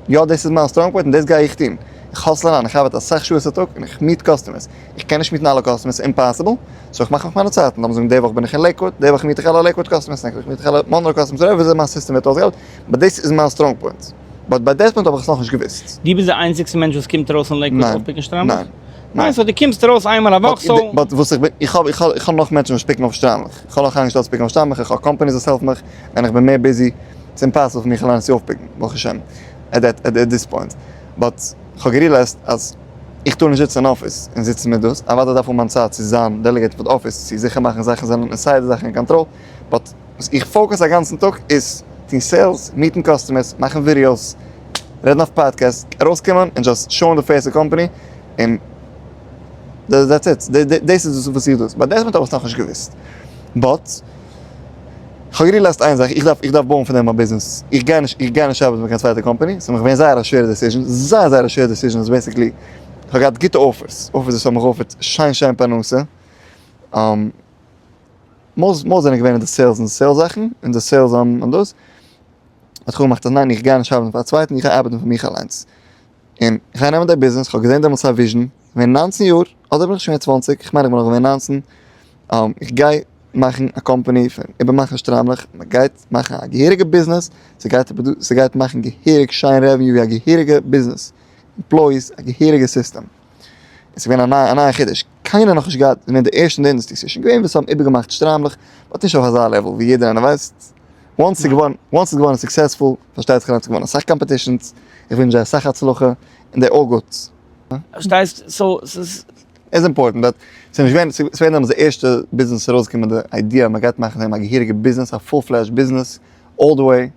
יא דאס איז מיין strong point און דאס גיי איך טון, איך hustle אריין, איך ארבעט אסאך שעות א טאג און איך meet customers, איך קען נישט meet ן אלע customers, impossible, so איך מאך מיך מיינע צייטן, לאמיר זאגן די וואך בין איך אין לעיקוואד, די וואך meet איך אלע לעיקוואד customers, next וואך meet איך אלע מאנרא customers, whatever וויאזוי מיין system ווערט אויסגעארבעט, but דאס איז מיין strong point. But by that point האב איך עס נאכנישט געוואוסט. דו ביסט די איינציגסטע מענטש וואס קומט ארויס אין לעיקוואד אויפ pick ן שטריימלעך? ניין. ניין, so דו קומסט ארויס איינמאל א וואך, so. But וואס איך בין, איך האב, איך האב, איך האב נאך מענטשן וואס pick ן אויף שטריימלעך. איך האב נאך איינגעשטעלט צו pick ן אויף שטריימלעך, איך האב companies וואס העלפן מיך, ווען איך בין מער busy, ס'איז impossible פאר מיך אליינס צו אויפ pick ן, ברוך השם, at that, at this point. But איך האב גע realize ט אז איך טאר נישט זיצן אין אפיס און זיצן מיט דאס, אוודאי דארף האבן מיין צייט צו זיין delegate פאר די אפיס, צו זיכער מאכן זאכן זענען אין סדר, זאכן אין control, but וואס איך focus א גאנצן טאג איז טון sales, meet ן customers, מאכן videos, רעדן אויף podcasts, ארויסקומען און just show ן די face די קאמפאני, און that's it, דאס איז וואס איך דאס, by that point האב איך עס נאכנישט געוואוסט, but איך האב גע realize ט איין זאך, איך דארף איך דארף בויען פון דעם א ביזנעס, איך גיי נישט איך גיי נישט ארבעטן מיט קיין צווייטע קאמפאני, ס'איז מיך געווען זייער א שווערע decision, זייער זייער א שווערע decision, אז basically איך האב געהאט גוטע offers, offers וואס האבן מיך גע offer ט שיין שיין פרנסה, most most זענען געווען אין די sales און sales זאכן, אין די sales און דאס, האט איך אפגעמאכט אז ניין איך גיי נישט ארבעטן פאר א צווייטן איך גיי ארבעטן פאר מיך אליינס, און איך גיי נעמען די ביזנעס, איך האב געזען דעמאלטס א vision, געווען 19 יאר, אדער בין איך שוין געווען 20, איך מיין איך בין נאך געווען 19, איך גיי מאכן א קאמפאני פון איבערמאכן שטריימלעך, מען גייט מאכן א געהעריגע ביזנעס, ס'גייט ס'גייט מאכן געהעריג שיין revenue ווי א געהעריגע ביזנעס, employees, א געהעריגע system. עס איז געווען א נייע א נייע חידוש, קיינער נאך נישט געהאט, געווען די ערשטע אין די industry, ס'איז שוין געווען וואס האבן איבערגעמאכט שטריימלעך, but נישט אויף אזא level ווי יעדער איינער ווייסט, once ס'איז געווארן, once ס'איז געווארן successful, פארשטייט זיך אליינס ס'איז געווארן אסאך competitions, איך ווינטש זיי אסאך הצלחה, און they all good. פארשטייסט? So ס'איז. איז important but ס'איז נישט געווען, ס'איז געווען דעמאלטס די ערשטע ביזנעס ארויסגעקומען די idea אז מ'גייט מאכן דעם א געהעריגע ביזנעס א full fledged ביזנעס all the way,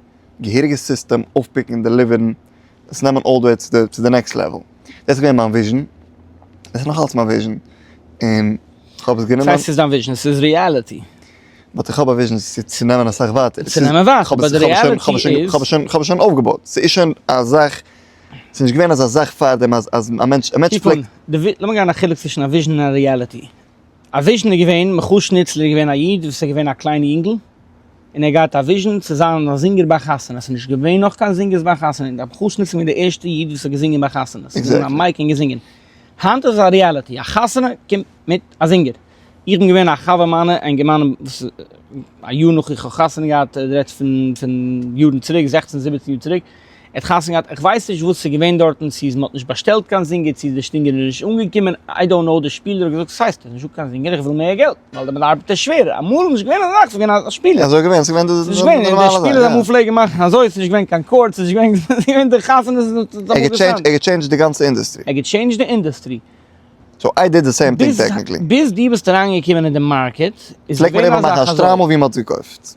געהעריגע סיסטעם, אויפפיקן און deliver ן, עס נעמען all the way צו די next level. דאס איז געווען מיין vision, דאס איז נאך אלץ מיין vision, און כ'האב עס גענומען. ס'הייסט ס'איז דיין vision, ס'איז reality. But איך האב א vision צו נעמען אסאך ווייטער. צו נעמען ווייטער, but די reality איז. כ'האב עס שוין אויפגעבויט, ס'איז שוין א זאך, ס'איז נישט געווען אזא זאך פארדעם אז א מענטש, א מענטש פלעגט. לאמיר גיין א חילוק צווישן א vision און א reality. א vision איז געווען, מיכל שניצלער איז געווען א איד וואס איז געווען א קליינע יונגל, און ער האט געהאט א vision צו זיין א זינגער ביי חתונה, ס'איז נישט געווען נאך קיין זינגערס ביי חתונה, און מיכל שניצלער איז געווען די ערשטע איד וואס האט געזינגען ביי חתונות, גענומען א mic און געזינגען. היינט איז עס א reality, א חתונה קומט מיט א זינגער. איך בין געווען א חבר מיינע, א אינגערמאן וואס א יאר נאך איך האב חתונה געהאט, דו רעדסט פון פון יארן צוריק, זעכצן זיבעצן יאר צוריק, ער האט חתונה געהאט, איך ווייס נישט וואס ס'איז געווען דארטן, צו איז מ'האט נישט באשטעלט קיין זינגער, צו איז די זינגער נישט אנגעקומען, I don't know, די שפילער האט געזאגט, ס'הייסט ס'איז נישטא קיין זינגער, איך וויל מער געלט, ווייל די מ'ארבעט איז שווערער, אמאל איז נישט געווען אזא זאך, ס'איז געווען א שפילער. אזוי געווען, ס'איז געווען די ס'איז נישט געווען, די שפילער אמאל פלעגן מאכן אזוי, ס'איז נישט געווען קיין chords, ס'איז נישט געווען, ס'איז געווען די חתונה איז ער האט גע change ט די גאנצע industry. ער האט גע change ט די industry. So I did the same thing technically. ביז דו ביסט אריינגעקומען אין די market איז געווען אזא חזרה. פלעגט מען איבערמאכן א שטריימל ווי מען האט עס געקויפט.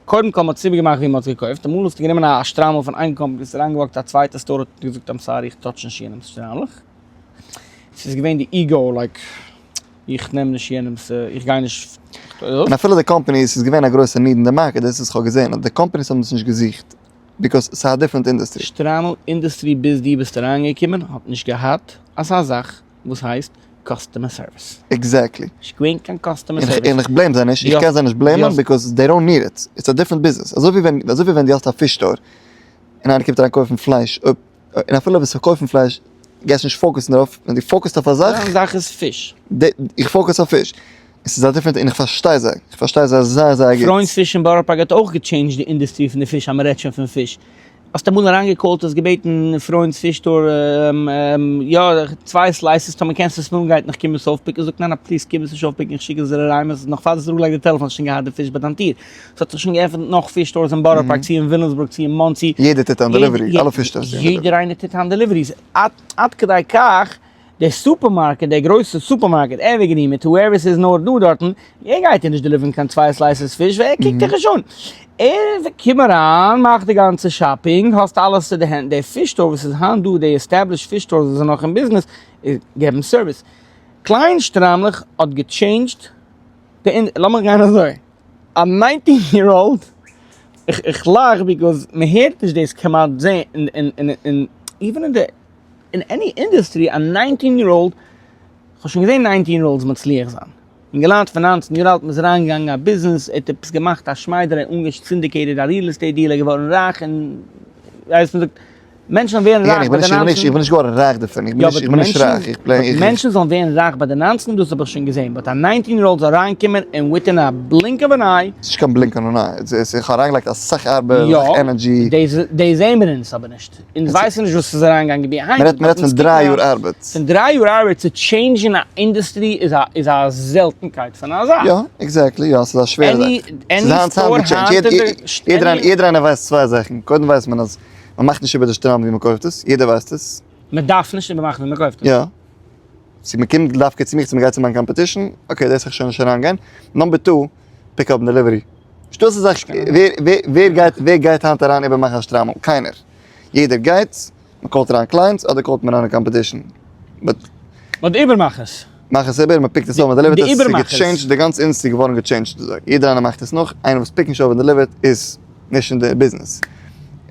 קודם כל מען האט עס איבערגעמאכט ווי מען האט עס געקויפט, אמאל האסטו גענומען א שטריימל פון איין company ביסט אריינגע walk ט א צווייטע store האט געזאגט I'm sorry איך touch נישט יענעמס שטריימלעך. ס'איז געווען די ego like איך נעם נישט יענעמס איך גיי נישט. און אפילו די companies איז געווען א גרויסע need אין די market דאס איז כ'האב געזען אז די companies האבן עס נישט געזוכט because ס'איז א different industry. שטריימל industry ביז דו ביסט אריינגעקומען האט נישט געהאט אזא זאך וואס הייסט customer service. Exactly. נישט געווען קיין customer service. און איך blame זיי נישט, איך קען זיי נישט blame ען because they don't need it, it's א different business. אזוי ווי ווען אזוי ווי ווען דו האסט א fish store און איינער קומט אריין קויפן פלייש, אויב און אפילו וועסט פארקויפן פלייש גייסט נישט focus ן דערויף, ווען דו focus ט אויף א זאך. דיין זאך איז פיש. איך focus אויף פיש. עס איז א different און איך פארשטיי זיי, איך פארשטיי זיי זייער זייער גוט. פרוינדס פיש אין בארא פארק האט אויך גע change ט די industry פון די פיש אז מען רעדט שוין פון פיש. האסט אמאל אריינגע call ט האסט געבעטן פרוינדס fish store יא צוויי slices טאמער קענסט עס מיר אנגייטן איך קום עס אויפפיקן זאגט ניין please קום עס נישט אויפפיקן איך שיק עס דיר אריין עס איז נאך פאר דו האסט אראפגעלייגט די טעלעפאן האסט שוין געהאט די פיש ביי דיין טיר. עס האט זיך שוין געעפנט נאך fish stores אין בארא פארק צו אין וויליאמסבורג צו אין מאנסי. יעדער טוט היינט delivery, אלע fish stores טוען delivery. יעדער איינער טוט היינט deliveries עד כדי כך דער סופערמארקעט, דער גרויסער סופערמארקעט, Evergreen מיט whoever ס'איז נאר דא דארטן, ער גייט דיר נישט deliver ן קיין צוויי slices פיש, ווייל ער קוקט דיך נישט אן. ער קום אריין, מאך די גאנצע shopping, האסט אלעס צו די הענט. דער fish store וואס איז היינט דא, די established fish stores וואס זענען נאך אין ביזנעס, געבן service. קליין שטריימלעך האט גע change ט די אינ. לאמיך גיין אזוי, א 19 year old, איך לאך because מ'הערט נישט דאס כמעט זען אין even אין די. אין any industry א 19 year old, כ'האב שוין געזען 19 year olds מצליח זיין, אינגעלייט פון 19 יאר אלט מ'איז אריינגעגאנגען א ביזנעס, ער האט עפעס געמאכט א שמיידעריי אנגעסינדיקעיטעד א real estate deal ער איז געווארן רייך און ווייסט מ'זאגט מענטשן ווערן רייך ביי די 19. איך בין נישט געווארן רייך דערפון, איך בין נישט רייך, איך פלעין. מענטשן זאלן ווערן רייך ביי די 19 דאס האב איך שוין געזען, but א 19 year old זאל אריינקומען און within a blink of an eye. ס'איז נישט קיין blink of an eye, איך האב אריינגעלייגט אסאך ארבעט, אסאך energy. יא, דאס זעהן מיר אונז אבער נישט. אונז ווייסן נישט וואס ס'איז אריינגעגאנגען behind. מ'רעדט מ'רעדט פון דריי יאר ארבעט. פון דריי יאר ארבעט צו change ן א industry איז א איז א זעלטנקייט פון א זאך. יא, exactly, יא, ס'איז א שווערע זאך. Any store היינט אין די. יעדער יעדער איינער ווייסט צוויי זאכן, קודם ווייסט מען אז מ'מאכט נישט איבער די שטראם ווי מ'קויפט עס, יעדער ווייסט עס. מ'דארף נישט איבערמאכן ווי מ'קויפט עס. יא. צו מ'קומט דווקא צו מיך צו מ'גייט צו מיין competition, okay דאס וועל איך שוין נישט אריינגיין. Number two, pick up delivery. נישטא אזא זאך, ווער גייט ווער גייט היינט אריין איבערמאכן א שטריימל? קיינער. יעדער גייט, מען call ט אריין clients אדער call ט מען אריין א competition. But. But די איבערמאכערס. מאך עס איבער, מען pick ט עס אויף, מען deliver ט עס, ס'איז גע change ט, די גאנצע industry איז געווארן גע change ט אזוי. יעדער איינער מאכט עס נאך, איינער וואס pick ט נישט אויף און deliver ט איז נישט אין די ביזנעס.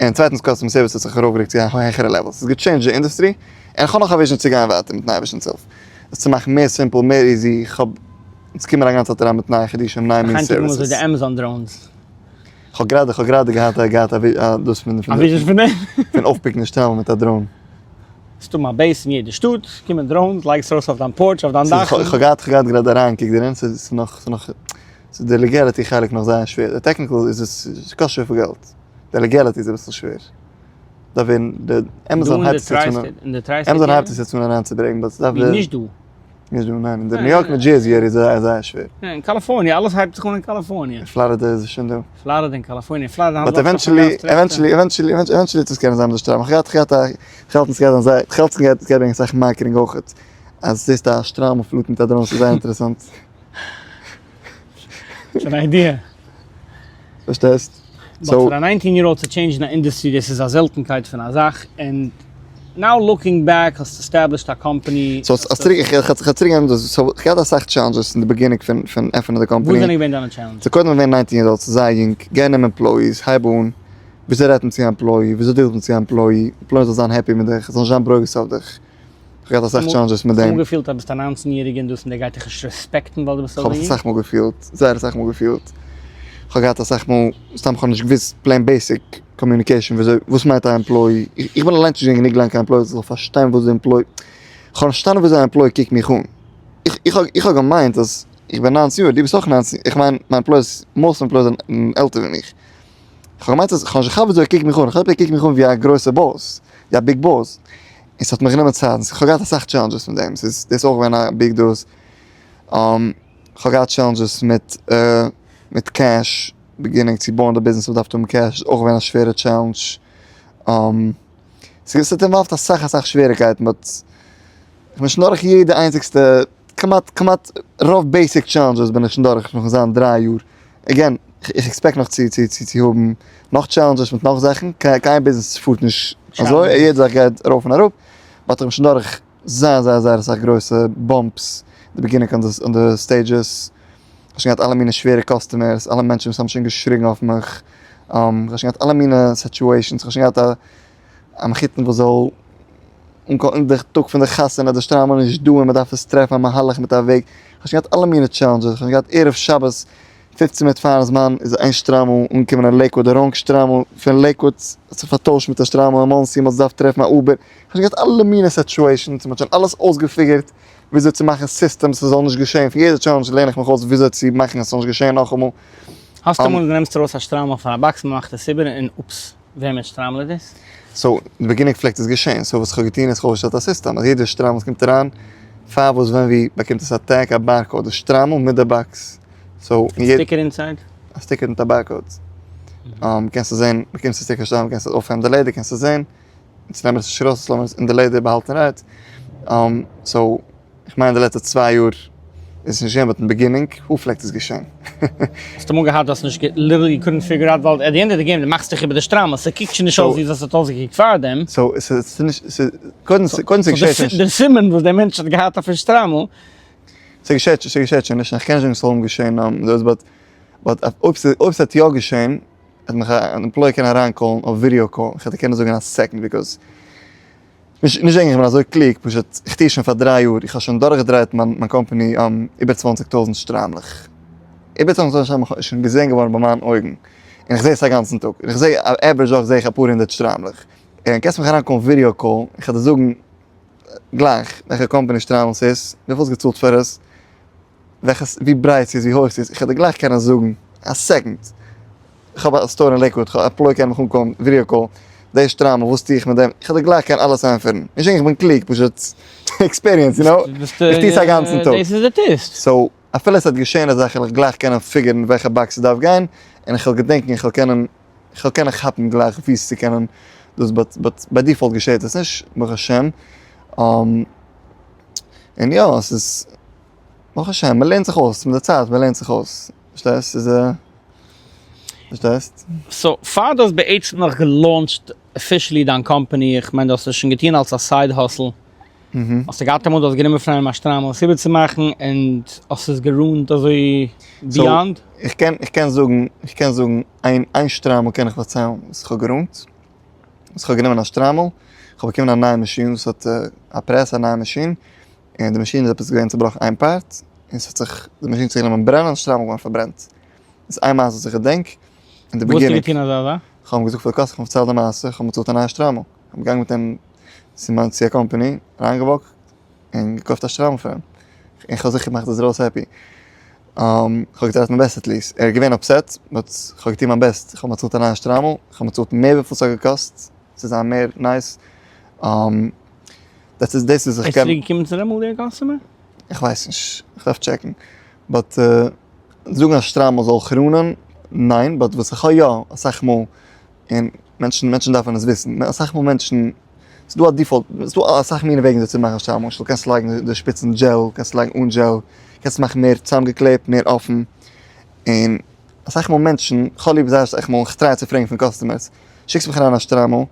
און צווייטנס customer service האט זיך ארויפגערוקט צו א העכערע level. ס'איז גע change ט די industry, און כ'האב נאך א vision צו גיין ווייטער מיטן אייבערשטנ'ס הילף. עס צו מאכן מער simple, מער easy, כ'האב. אונז קומען א גאנצע צייט אריין מיט נייע חידושים, נייע מין services. אזוי די Amazon drones. כ'האב גראדע, כ'האב גראדע געהאט א, געהאט א דאס פון, א vision פון דעם? פון אויפ pick ן די שטריימל מיט א drone. ס'דא א base אין יעדע שטאט, קומען drones, לייגסט ארויס אויף דיין porch, אויף דיין דאך. כ'האב געהאט, כ'האב געהאט גראדע אריינגעקוקט דערין, ס'איז נאך, ס'איז נאך, ס'איז די legality חלק נאך זייער שווער, די technical איז עס, ס'קאסט שוין פיל געלט, די legality איז אביסל שווער. דארף ווערן, די Amazon הייבט עס יעצט אן, Amazon הייבט עס יעצט אן אריינצוברענגן, but ס'דארף ווערן. נישט דא. נישט דא ניין, אין די ניו יארק ניו דזשערזי area איז זייער זייער שווער. אין קאליפארניע, אלעס הייבט זיך אן אין קאליפארניע. אין פלארידע איז עס שוין דא. פלארידע און קאליפארניע, פלארידע but eventually, eventually, eventually, eventually וועט עס קענען זיין מיט די שטריימל. כ'האב געהאט, כ'האב געהאט א, כ'האלט עס גייט זיין זייער, כ'האלט עס גייט ברענגען אסאך marketing אויכעט. אז זעסט א שטריימל float מיט א drone ס'איז זייער אינטערעסאנט. ס'איז אן idea. פארשטייסט? but פאר א 19 year old צו change ן א industry דאס איז א זעלטנקייט פון א זאך, and now looking back האסטו established א קאמפאני. so אז צוריק איך האב צוריק גיין דאס so איך געהאט אסאך challenges אין די beginning פון פון עפענען די קאמפאני. וואס זענען געווען דיינע challenges? so קודם געווען 19 year old ס'איז זייער יונג, גיי נעם employees, הייב אן, וויאזוי רעדט מען צו א employee, וויאזוי deal ט מען צו א employee, employee זאל זיין happy מיט דיך, זאל נישט זיין ברוגז אויף דיך. איך האב געהאט אסאך challenges מיט דעם. האסט אמאל געפילט אז ביסט א 19 יעריגע און דאס און דער גייט דיך נישט respect ן ווייל דו ביסט אזוי כ'האב עס יונג? אסאך מאל געפילט, זייער אסאך מאל געפילט. כ'האב געהאט אסאך מאל, סתם כ'האב נישט געוואוסט plain basic communication וויאזוי, וואס מיינט א employee, איך בין אליינס נישט געווען גענוג לאנג קיין employee זאל פארשטיין וואס די employee, כ'האב נישט פארשטאנען וויאזוי א employee קוקט מיך אן. איך איך האב געמיינט אז איך בין 19 יאר, דו ביסט אויך 19, איך מיין מיין employees, most employees זענען עלטער ווי מיך. כ'האב געמיינט אז כ'האב נישט געכאפט וויאזוי ער קוקט מיך אן, כ'האב געכאפט ער קוקט מיך אן ווי א גרויסע boss, ווי א big boss, און ס'האט מיך גענומען צייט, כ'האב געהאט אסאך challenges מיט דעם, ס'איז דאס אויך געווען א big דאס, כ'האב געהאט challenges מיט מיט cash, beginning צו בויען די ביזנעס האב געדארפט האבן cash, איז אויך געווען א שווערע challenge, ס'האט involved אסאך אסאך שוועריקייטן but כ'בין שוין דורך יעדע איינציגסטע, כמעט כמעט רוב basic challenges בין איך שוין דורך נאכן זיין דריי יאר. again, איך expect נאך צו צו צו צו האבן נאך challenges מיט נאך זאכן, קיין ביזנעס פארט נישט אזוי, יעדע זאך גייט ארויף און אראפ, but איך בין שוין דורך זייער זייער זייער אסאך גרויסע bumps, די beginning און די stages, איך האב שוין געהאט אלע מיני שווערע customers, אלע מענטשן וואס האבן שוין געשריגן אויף מיך, איך האב שוין געהאט אלע מיני situations, איך האב שוין געהאט א מחותן וואס זאל אנקומען די טאג פון די חתונה די שטריימל איז נישט דא און מען דארף עס טרעפן א מהלך מיט א וועג, איך האב שוין געהאט אלע מיני challenges, איך האב שוין געהאט ערב שבת 15 מינוט פארן זמן איז איין שטריימל אנגעקומען אין לעיקוואד, די wrong שטריימל פון לעיקוואד האט זיך פארטוישט מיט א שטריימל אין מאנסי, מען האט געדארפט טרעפן א Uber, איך האב שוין געהאט אלע מיני situations, מען האט שוין אלעס אויסגע figure ט וויאזוי צו מאכן systems ס'זאל נישט געשען, פון יעדע challenge לערן איך מיך אויס וויאזוי צו מאכן עס זאל נישט געשען נאכאמאל. האסט אמאל דו נעמסט ארויס א שטריימל פון א box, מען מאכט עס איבער און oops. וועמענס שטריימל איז דאס? so, אין די beginning פלעגט עס געשען, so וואס איך האב געטון איז כ'האב אויפגעשטעלט א סיסטעם אז יעדע שטריימל וואס קומט אריין, פאר וואס ווען ווי, באקומט עס א tag א barcode, די שטריימל מיט די box, so, א sticker inside? א sticker מיט א barcode, קענסט עס זען, באקומסט א sticker שטריימל קענסט עס אויפהייבן די לעדער קענסט עס זען, אונז נעמען עס נישט ארויס, לאמיר עס אין די לעדער באהאלטן right, so. איך מיין די לעצטע צוויי יאר איז עס נישט געשען but אין beginning וואו פלעגט עס געשען? האסט אמאל געהאט האסט נישט literally you couldn't figure out ווייל at the end of the game די מאכסט דיך איבער די שטריימל ס'קוקט שוין נישט אויס ווי עס האט אויסגעקוקט פארדעם. so ס'איז נישט ס'איז קודם קודם ס'געשעט נישט. די סימן וואס דער מענטש האט געהאט אויפן שטריימל. ס'געשעט ס'געשעט שוין נישט איך קען נישט זאגן ס'זאל האבן געשען דאס but but אויב אויב ס'האט יא געשען וועט מיך אן employee קענען אריין call ן אויף video call איך וועל דיר קענען זאגן אין א second because נישט נישט וועגן איך בין אזוי קלוג, פשוט איך טוה שוין פאר דריי יאר, איך האב שוין דורכגעדרייט מיין מיין קאמפאני איבער 20,000 שטריימלעך. איבער 20,000 שטריימלעך איז שוין געזען געווארן ביי מיין אויגן. און איך זע עס א גאנצן טאג. און איך זע average וואך זע איך אפאר הונדערט שטריימלעך. און קענסט מיך אריינקאלן video call, איך וועל דיר זאגן גלייך וועלכע קאמפאני שטריימל ס'איז, וויפיל האסט געצאלט פאר עס, וועלכע ווי ברייט ס'איז ווי הויך ס'איז, איך וועל דיר גלייך קענען זאגן א second. איך האב א store אין לעיקוואד, איך האב א employee קען מיך אנקאלן video call, די שטריימל וואס טו איך מיט דעם, איך וועל דיר גלייך קענען אלעס ענטפערן, נישט וועגן איך בין קלוג, פשוט experience you know, איך טו עס א גאנצן טאג. דאס איז די טוסט. so אפילו עס וועט געשען א זאך וועל איך גלייך קענען figure ן וועלכע box ס'דארף גיין, און איך וועל געדענקען, איך וועל קענען, איך וועל קענען כאפן גלייך וואו עס צו קענען דאס but but by default געשעט עס נישט, ברוך השם. און יא, עס איז, ברוך השם, מ'לערנט זיך אויס מיט די צייט, מ'לערנט זיך אויס. פארשטייסט? ס'איז א. פארשטייסט? so פאר דו האסט בעצם נאך גע launch ט officially דיין קאמפאני, איך מיין דו האסט עס שוין געטון אלס א side hustle, האסטו געהאט אמאל דו האסט גענומען פון איינעם א שטריימל עס איבערצומאכן און האסט עס גע ruin ט אזוי beyond? איך קען איך קען זאגן איך קען זאגן איין איין שטריימל קען איך פארציילן וואס איך האב גע ruin ט, וואס איך האב גענומען א שטריימל, איך האב באקומען א נייע מאשין וואס האט א press א נייע מאשין, און די מאשין איז עפעס געווען צובראכן איין part, און ס'האט זיך, די מאשין האט זיך גענומען ברענען, און שטריימל געווארן פארברענט. דאס איז איין מעשה וואס איך געדענק, אין די וואס האסטו beginning. געטון אזא זאך? כ'האב אים געזאגט פאר די customer, כ'האב אים פארציילט די מעשה, כ'האב אים באצאלט א נייע שטריימל. כ'בין געגאנגען מיט אים צו מיין צו א קאמפאני, אריינגע walk ט, און געקויפט א שטריימל פאר אים. און כ'האב זיכער געמאכט אז ער איז ארויס happy. כ'האב גע try ט מיין best at least. ער איז געווען upset, but כ'האב געטון מיין best. כ'האב אים באצאלט א נייע שטריימל, כ'האב אים באצאלט מער וויפיל ס'האט געקאסט, צו זיין מער nice. דאס איז דאס איז איך איז קען. צוריק געקומען צו דעם דער customer? איך ווייס נישט, איך דארף check ן. but זאגן אז שטריימל זאל כרונען, ניין, but וואס איך האב יא אסאך מאל, און מענטשן מענטשן דארפן עס וויסן, אסאך מאל מענטשן ס'איז דא א default, ס'איז דא אסאך מיני וועגן וויאזוי צו מאכן א שטריימל, למשל קענסט לייגן די שפיצן gel, קענסט לייגן אן gel, קענסט מאכן מער צוזאמגעקלעבט, מער אפן, און אסאך מאל מענטשן, כ'האב ליב זייער אסאך מאל, כ'טריי צו פרעגן פון customers, שיקסט מיך אריין א שטריימל,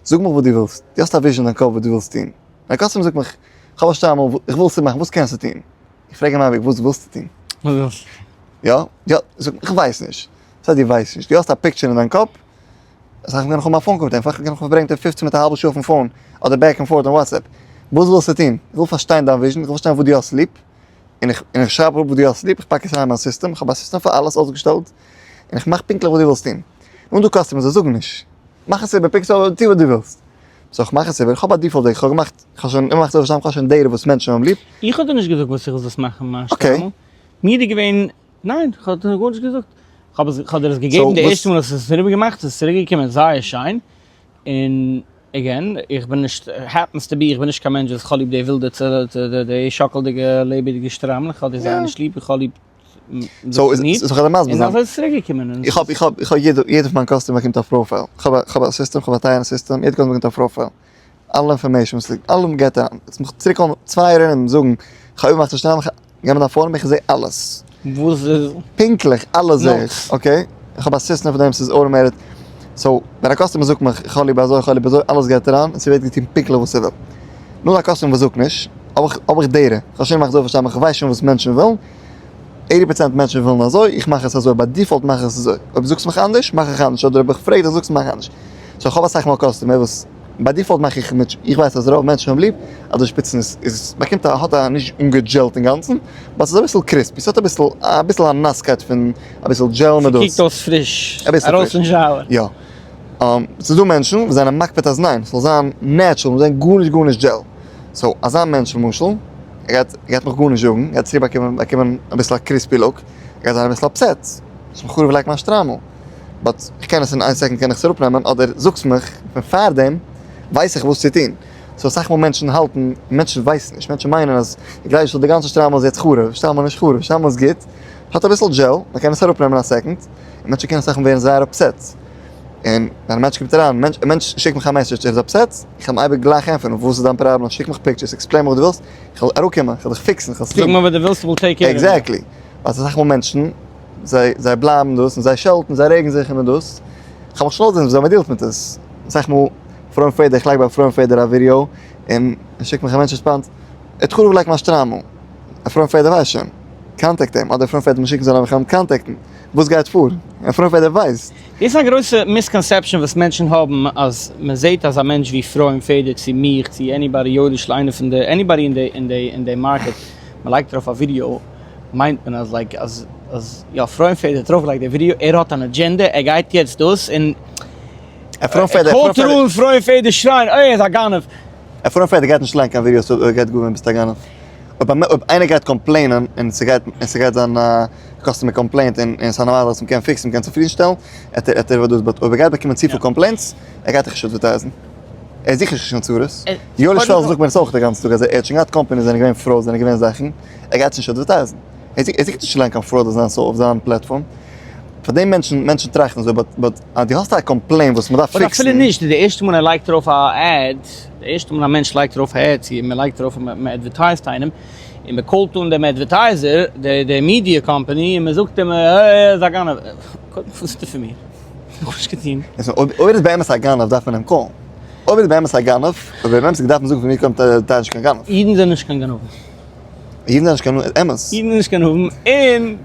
זאג מיך וואס דו ווילסט, דו האסט א vision אין דיין קאפ וואס דו ווילסט טון, א customer זאגט מיך, כ'האב א שטריימל, איך וויל עס צומאכן, וואס קענסטו טון? איך פרעג אים אייביג, וואס ווילסטו טון? יא? יא, זאגט מיר, איך ווייס נישט. וואס הייסט דו ווייסט נישט? דו האסט א picture אין דיין קאפ? אסאך מאל קען איך האבן א phone call מיט אים, קען איך פארברענגען מיט אים פופצן מינוט א האלבע שעה אויפן phone, אדער back and forth אין WhatsApp. וואס ווילסטו טון? איך וויל פארשטיין דיין vision, איך וויל פארשטיין וואס דו האסט ליב, און איך און איך שרייב אראפ וואס דו האסט ליב, איך פאק עס אריין אין מיין סיסטעם, איך האב א סיסטעם פאר אלעס אויסגעשטעלט, און איך מאך פונקטליך וואס דו ווילסט טון. און דא customers זיי זאגן נישט. מאך עס איבער פונקט אזוי, טו וואס דו ווילסט. so איך מאך עס איבער, איך האב א default וועג, איך האב געמאכט, איך האב שוין געמאכט אזוי, איך האב שוין data וואס מענטשן האבן ליב. איך האב דיר נישט געזאגט וואס איך זאל מאכן מיין שטריימל, מיר איז געווען, ניין, איך האב דיר גארנישט געזאגט, איך האב עס, איך האב דיר עס געגעבן די ערשטע מאל האסט עס אריבער געמאכט, עס איז צוריק געקומען זייער שיין, און again, איך בין נישט, happens to be, איך בין נישט קיין מענטש וואס איך האב ליב די ווילדע די שאקלדיגע לעבעדיגע שטריימלעך, איך האב די זייער נישט ליב, איך האב ליב so איז איך וועל מסביר זיין. און אזוי איז צוריק געקומען. איך האב איך האב איך האב יעדע יעדע פון מיין customer באקומט א profile. איך האב א איך האב א סיסטעם איך האב א טייערע סיסטעם יעדע customer באקומט א profile. אלע information וואס ליגט אלעם געט אריין. יעצט מיך צוריק קאלן צוויי יאר ארום זאגן איך האב איבערגעמאכט די שטריימל גיב מיר דיין phone number איך זעה אלעס. וואס איז? פונקטליך אלעס זעה איך. okay? איך האב א סיסטעם פאר דעם ס'איז automated. so ווען א customer זאגט מיך איך האב ליב אזוי איך האב ליב אזוי אלעס גייט אריין און ס'ווערט געטון פונקטליך וואס ער וויל. נאר א customer וואס זאגט נישט האב איך האב איך data. איך האב שוין געמאכט אזוי פארשטיי מיך איך ווייס שוין וואס מענטשן ווילן. 80% מענטשן ווילן אזוי, איך מאך עס אזוי, by default מאך איך עס אזוי, אויב זאגסט מיך אנדערש, מאך איך אנדערש, אדער אויב איך פרעג דיך זאגסט מאך אנדערש. so איך האב אסאך מאל customer וואס by default מאך איך מיט, איך ווייס אז רוב מענטשן האבן ליב אז די שפיצן איז איז באקומט א האט א נישט אנגעדזשעלט אינגאנצן, but ס'איז אביסל crispy, ס'האט אביסל אביסל א נאסקייט פון אביסל gel מיט דאס. ס'קוקט אויס פריש, ארויס פון shower. יא. ס'איז דא מענטשן וואס זענען מקפיד אז ניין, ס'זאל זיין natural, מ'זאל זען גארנישט גארנישט gel. so אזא מענטש למשל, ער גייט ער גייט מיך גארנישט זאגן, ער גייט צוריק באקומען באקומען אביסל א crispy look, ער גייט זיין אביסל upset, האסט מיך חרוב געלייגט מיין שטריימל, but איך קען עס אין איין second קען איך עס אראפנעמען, אדער זאגסט מיך פון פארדעם ווייס איך וואס צו טון. so אסאך מאל מענטשן האלטן, מענטשן ווייסן נישט, מענטשן מיינען אז איך גלייב נישט אז די גאנצע שטריימל איז יעצט חרוב, שטריימל איז נישט חרוב, שטריימל איז גוט, האט אביסל gel, מען קען עס אראפנעמען א second, און מענטשן קענען אסאך מאל ווערן זייער upset. און ווען א מענטש קומט אריין, א מענטש שיקט מיך א message, ער איז upset, איך וועל אים אייביג גלייך ענטפערן, וואס איז דיין פראבלעם, שיק מיך pictures, explain מיר וואס דו ווילסט, איך וועל אראפקומען, איך וועל דיך פיקסן, איך וועל עס טון. זאג מיר וואס דו ווילסט, we'll take care of you. Exactly. ווייל אסאך מאל מענטשן, זיי זיי בלייבן דאס, און זיי שעלטן, זיי רעגן זיך און דאס. איך האב מיך שוין אויסגעזען וויאזוי מען deal ט מיט עס. אסאך מאל, פרוים פעדער, איך לייג ביי פרוים פעדער א ווידיאו, און שיקט מיך א מענטש response, ער האט חרוב געלייגט מיין שטריימל. אפרים פעדער ווייסט שוין. contact אים, אדער אפרים פעדער מיר שיקן זאל ער מיך contact ן. וואס גייט פאר? אפרים פעדער ווייסט. דאס איז א גרויסע misconception וואס מענטשן האבן אז מען זעט אז א מענטש ווי אפרים פעדער צו מיך צו anybody יואליש'ל איינער פון די anybody אין די אין די אין די market מען לייגט ארויף א ווידיאו מיינט מען אז like אז אז יא אפרים פעדער האט ארויף געלייגט די ווידיאו ער האט אן agenda ער גייט יעצט דאס און אפרים פעדער call אן אפרים פעדער שרייען אוי ער איז א גנב. אפרים פעדער גייט נישט לייגן קיין ווידיאוס אויב ער גייט גאר ווען ביסט א גנב. אויב איינער גייט complain ען און ס'גייט און ס'גייט זיין א customer complaint און ס'איז א נארמאלע זאך וואס מ'קען fix ן מ'קען צופרידנשטעלן עט ער עט ער דאס but אויב ער גייט באקומען צופיל complaints ער גייט דיך נישט advertise ן ער זוכט נישט קיין צרות יואליש פעלזן זאגט מיר עס אויך די גאנצע טאג אז ער האט שוין געהאט companies זענען געווען fraud זענען געווען זאכן ער גייט עס נישט advertise ן ער זוכט נישט צו לייגן קיין fraud אויף זיין platform פאר דעם מענטשן מענטשן טראכטן אזוי but but אז דו האסט א complaint וואס מ'דארף fix ן. אפילו נישט די ערשטע מאל ער לייגט ארויף א ad, די ערשטע מאל א מענטש לייגט ארויף א ad, צו מען לייגט ארויף מען advertise ט איינעם, און מען call ט אן דעם advertiser, די media company, און מען זאגט אים ער איז א גנב, קודם וואס ווילסטו פון מיר? איך האב גארנישט געטון. אויב ער איז באמת א גנב דארף מען אים call ן. אויב ער איז באמת א גנב, אויב ער באמת דארף מען זאגן פון מיר קומט ער איז נישט קיין גנב. אידן זענען נישט קיין גנבים. אידן זענען נישט קיין גנבים, אמת. אידן זענען נישט קיין גנבים, און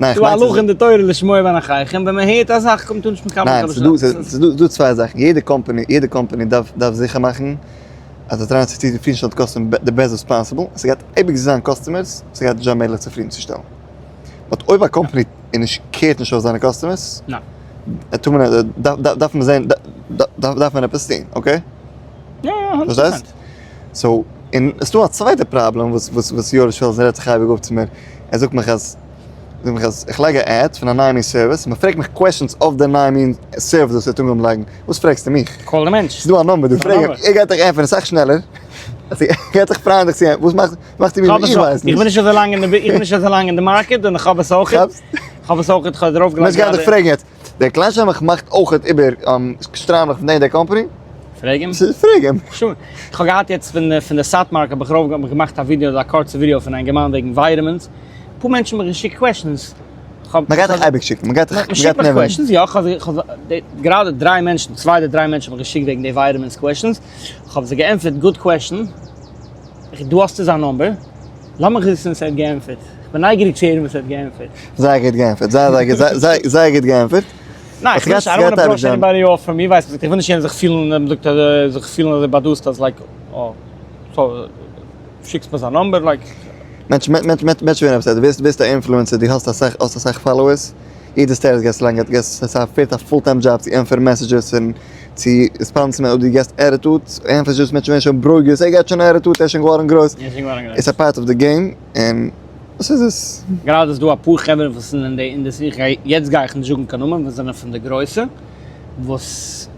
ניין, ס'דא א הלכה אין די תורה לשמוע בין אחיכם, ווען מען הערט א זאך קומט אן נישט מקבל ניין, ס'איז דא צוויי זאכן, יעדע company, יעדע קאמפאני דארף דארף זיכער מאכן אז זיי טרייען צו צופרידנשטעלן די customer די best וואס possible, ס'גייט אייביג זיין customers, ס'גייט נישט זיין מעגליך צופרידנצושטעלן. But אויב א קאמפאני איז נישט care ט נישט אויף זיינע customers, טאר מען דארף מען זען דארף מען עפעס טון, okay? יא יא, הונדערט פראצענט. So, און עס איז דא א צווייטע פראבלעם וואס וואס וואס יואליש פעלזן רעדט זיך אייביג אפ צו מיר, ער זאגט מיך אז, זאגט מיך אז איך לייג א ad פון א נייע מין service, מען פרעגט מיך questions אויף די נייע מין service וואס ער האט אנגעהויבן לייגן, וואס פרעגסטו מיך? Call די מענטש. ס'איז דא א number דא, פרעג אים, ער גייט דיך ענטפערן אסאך שנעלער, ער גייט דיך פריינדליך צו ענטפערן, וואס מאכט מאכסטו מיר איך ווייס נישט. איך בין נישט אזוי לאנג אין די איך בין נישט אזוי לאנג אין די market און איך האב עס אויך, איך האב עס אויך, איך האב דערויף געלייגט. מענטש גייט דיך פרעגן יעצט, דער קליינשטער מאכט אויכעט איבער שטריימלעך פון די און די קאמפאני? פרעג אים. פרעג אים. שוין. איך האב געהאט יעצט פון פון די סאטמארק האב איך ארויף האב איך געמאכט א ווידיאו א קורצע ווידיאו פון א אינגערמאן וועגן vitamins. אפאר מענטשן האבן מיך געשיקט questions. מען גייט דיך אייביג שיקן, מען גייט דיך, מען שיקט מיך questions, יא, איך האב גראדע דריי מענטשן, צוויי אדער דריי מענטשן האבן מיך געשיקט וועגן די vitamins questions, איך האב זיי געענטפערט good question, דא האסטו זיין number, לאמיך וויסן וואס ער האט געענטפערט, איך בין נייגעריג צו הערן וואס ער האט געענטפערט. זייער גוט געענטפערט, זייער זייער גוט, זייער זייער גוט געענטפערט. ניין, איך וויל נישט, I don't wanna brush anybody off פון מיר, ווייסט, איך וויל נישט יענער זיך פילן, זיך פילן אזוי באדאסט אז like, אה, so. שיקסט מיר זיין number like. מענטש מענטש ווערן upset, דו ביסט ביסט א influencer דו האסט אסאך האסט אסאך followers, יעדע status גייסט לייגן גייסט עס ווערט א full time job צו ענטפערן messages און צו response ן אויב דו געסט attitude ענטפערסט נישט מענטשן ווערן שוין ברוגז ער געט שוין attitude ער איז שוין געווארן גרויס, it's a part of the game און דאס איז עס. גראדע איז דא אפאר חברה וואס זענען אין די industry, איך גיי יעצט גיי איך נישט זאגן קיין נאמען, וואס זענען פון די גרויסע, וואס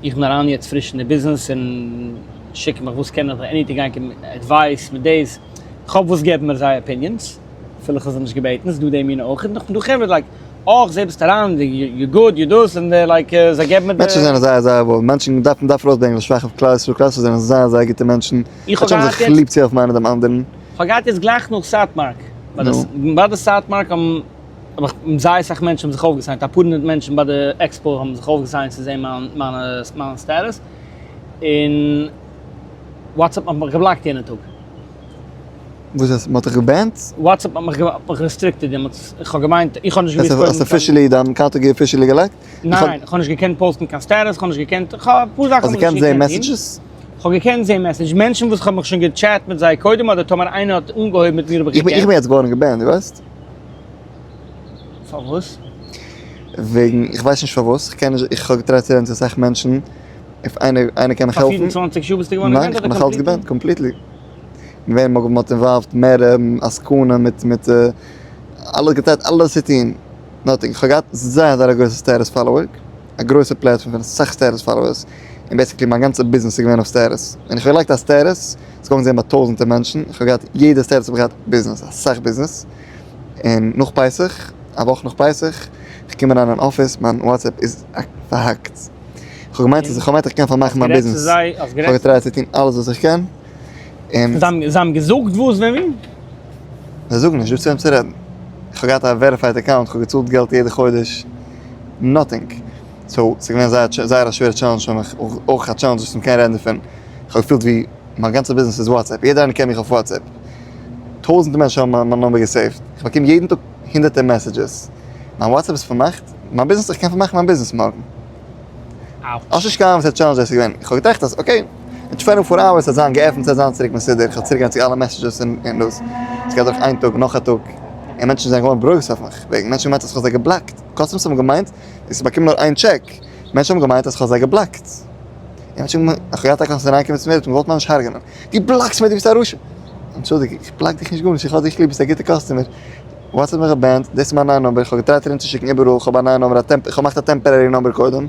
איך בין אריין יעצט פריש אין די ביזנעס און שיקן מיך וואס קען איך anything I can advice מיט דאס, איך האב וואס געבן מיר זייער opinions אפילו איך האב זיי נישט געבעטן, ס'איז דא די מינע אויך, און נאכדעם דא חברה like אה איך זעה ביסט אריין you good you דאס און די like זיי געבן מיר די. מענטשן זענען זייער זייער וואויל מענטשן, מ'דארף מ'דארף ארויסברענגען לשבח אויף כלל ישראל, כלל ישראל זענען זייער זייער גוטע מענטשן, איך האב מענטשן האבן געהאט זיך יעצט. ליב צו העלפן איינער דעם אנדערן. איך האב געהאט יעצט גלייך נאך סאטמארק, ביי די סאטמארק האבן האב איך זייער אסאך מענטשן האבן זיך אויפגע sign ט, אפאר הונדערט מענטשן ביי די expo האבן זיך אויפגע sign ט צו זען מיין מיינע מיין status, און WhatsApp האט מיך גע block ט יענע טאג. וואס הייסט? מ'האט דיך גע ban ט? WhatsApp האט מיך האט מיך restricted דעמאלטס, איך האב געמיינט, איך האב נישט געוואוסט קודם. האסט officially דיין account officially גע lock ט? ניין, איך האב נישט געקענט post ן קיין status, איך האב נישט געקענט, איך האב אפאר זאכן האסט געקענט זען messages? איך האב געקענט זען message, מענטשן וואס איך האב מיך שוין גע chat מיט זיי קודם אדער טאמער איינער האט אנגעהויבן מיט מיר האב איך געקענט. איך בין יעצט געווארן גע ban ט, דו ווייסט? פארוואס? וועגן, איך ווייס נישט פארוואס, איך קען נישט, איך האב גע try ט צו רעדן צו אסאך מענטשן, if איינער, איינער קען מיך פאר העלפן. 24 שעה ביסטו געווארן ניין, גע ban ט איך בין אדער נאך אלץ completely? גע ban ט, completely. ווען מען האט involved מער עסקנים מיט מיט אלע גע try ט אלעס צו טון, nothing, איך האב געהאט זייער זייער א גרויסע status follower, א גרויסע platform פון אסאך status followers, און basically מיין גאנצע ביזנעס איז געווען אויף status, ווען איך האב געלייגט א status, איז געווארן געזען ביי טויזענטער מענטשן, איך האב געהאט יעדע status האב איך געהאט ביזנעס, אסאך ביזנעס, און נאך פסח, א וואך נאך פסח, איך קום אריין אין אפיס, מיין WhatsApp איז פארהאקט, איך האב געמיינט אז איך האב געמיינט איך קען פארמאכן מיין ביזנעס, איך האב גע try ט צו טון אלעס וואס איך קען, און. זיי האבן געזאגט וואס ווען ווי? זיי זאגן נישט, דא צו וועם צו רעדן, איך האב געהאט א verified account, איך האב געצאלט געלט יעדע חודש, nothing, so ס'איז געווען זייער זייער א שווערע challenge פאר מיך, אויך א challenge וואס מ'קען רעדן דערפון, איך האב געפילט ווי מיין גאנצע ביזנעס איז WhatsApp, יעדער איינער קען מיך אויף WhatsApp, טויזענטער מענטשן האבן מיין number גע save ט, איך באקום יעדן טאג הונדערטער messages, מיין WhatsApp איז פארמאכט, מיין ביזנעס, איך קען פארמאכן מיין ביזנעס מארגן. האסט נישט קיין אהנונג וואס א challenge דאס איז געווען, איך האב געטראכט אז okay, אין 24 hours וועט זיין געעפנט ס'וועט זיין צוריק מסודר, איך וועל צוריק גיין צו אלע messages און דאס, עס גייט דורך איין טאג נאך א טאג, און מענטשן זענען געווארן ברוגז אויף מיך, וועגן מענטשן האבן געמיינט אז איך האב זיי גע block ט, customers האבן געמיינט איך באקום נאר איין טשעק, מענטשן האבן געמיינט אז איך האב זיי גע block ט, און מענטשן האבן, איך האב געהאט א customer אריינגעקומען צו מיר האט מיר געוואלט ממש הרג'נען, דו block סט מיר דו ביסט א רשע, אנטשולדיג איך block דיך נישט גארנישט איך האב דיך ליב ביסט א גוטע customer, WhatsApp האט מיך גע ban ט, דאס איז מיין נייע number, איך האב גע try ט ארומצושיקן איבעראל, איך האב א נייע number, איך האב געמאכט א temporary number קודם,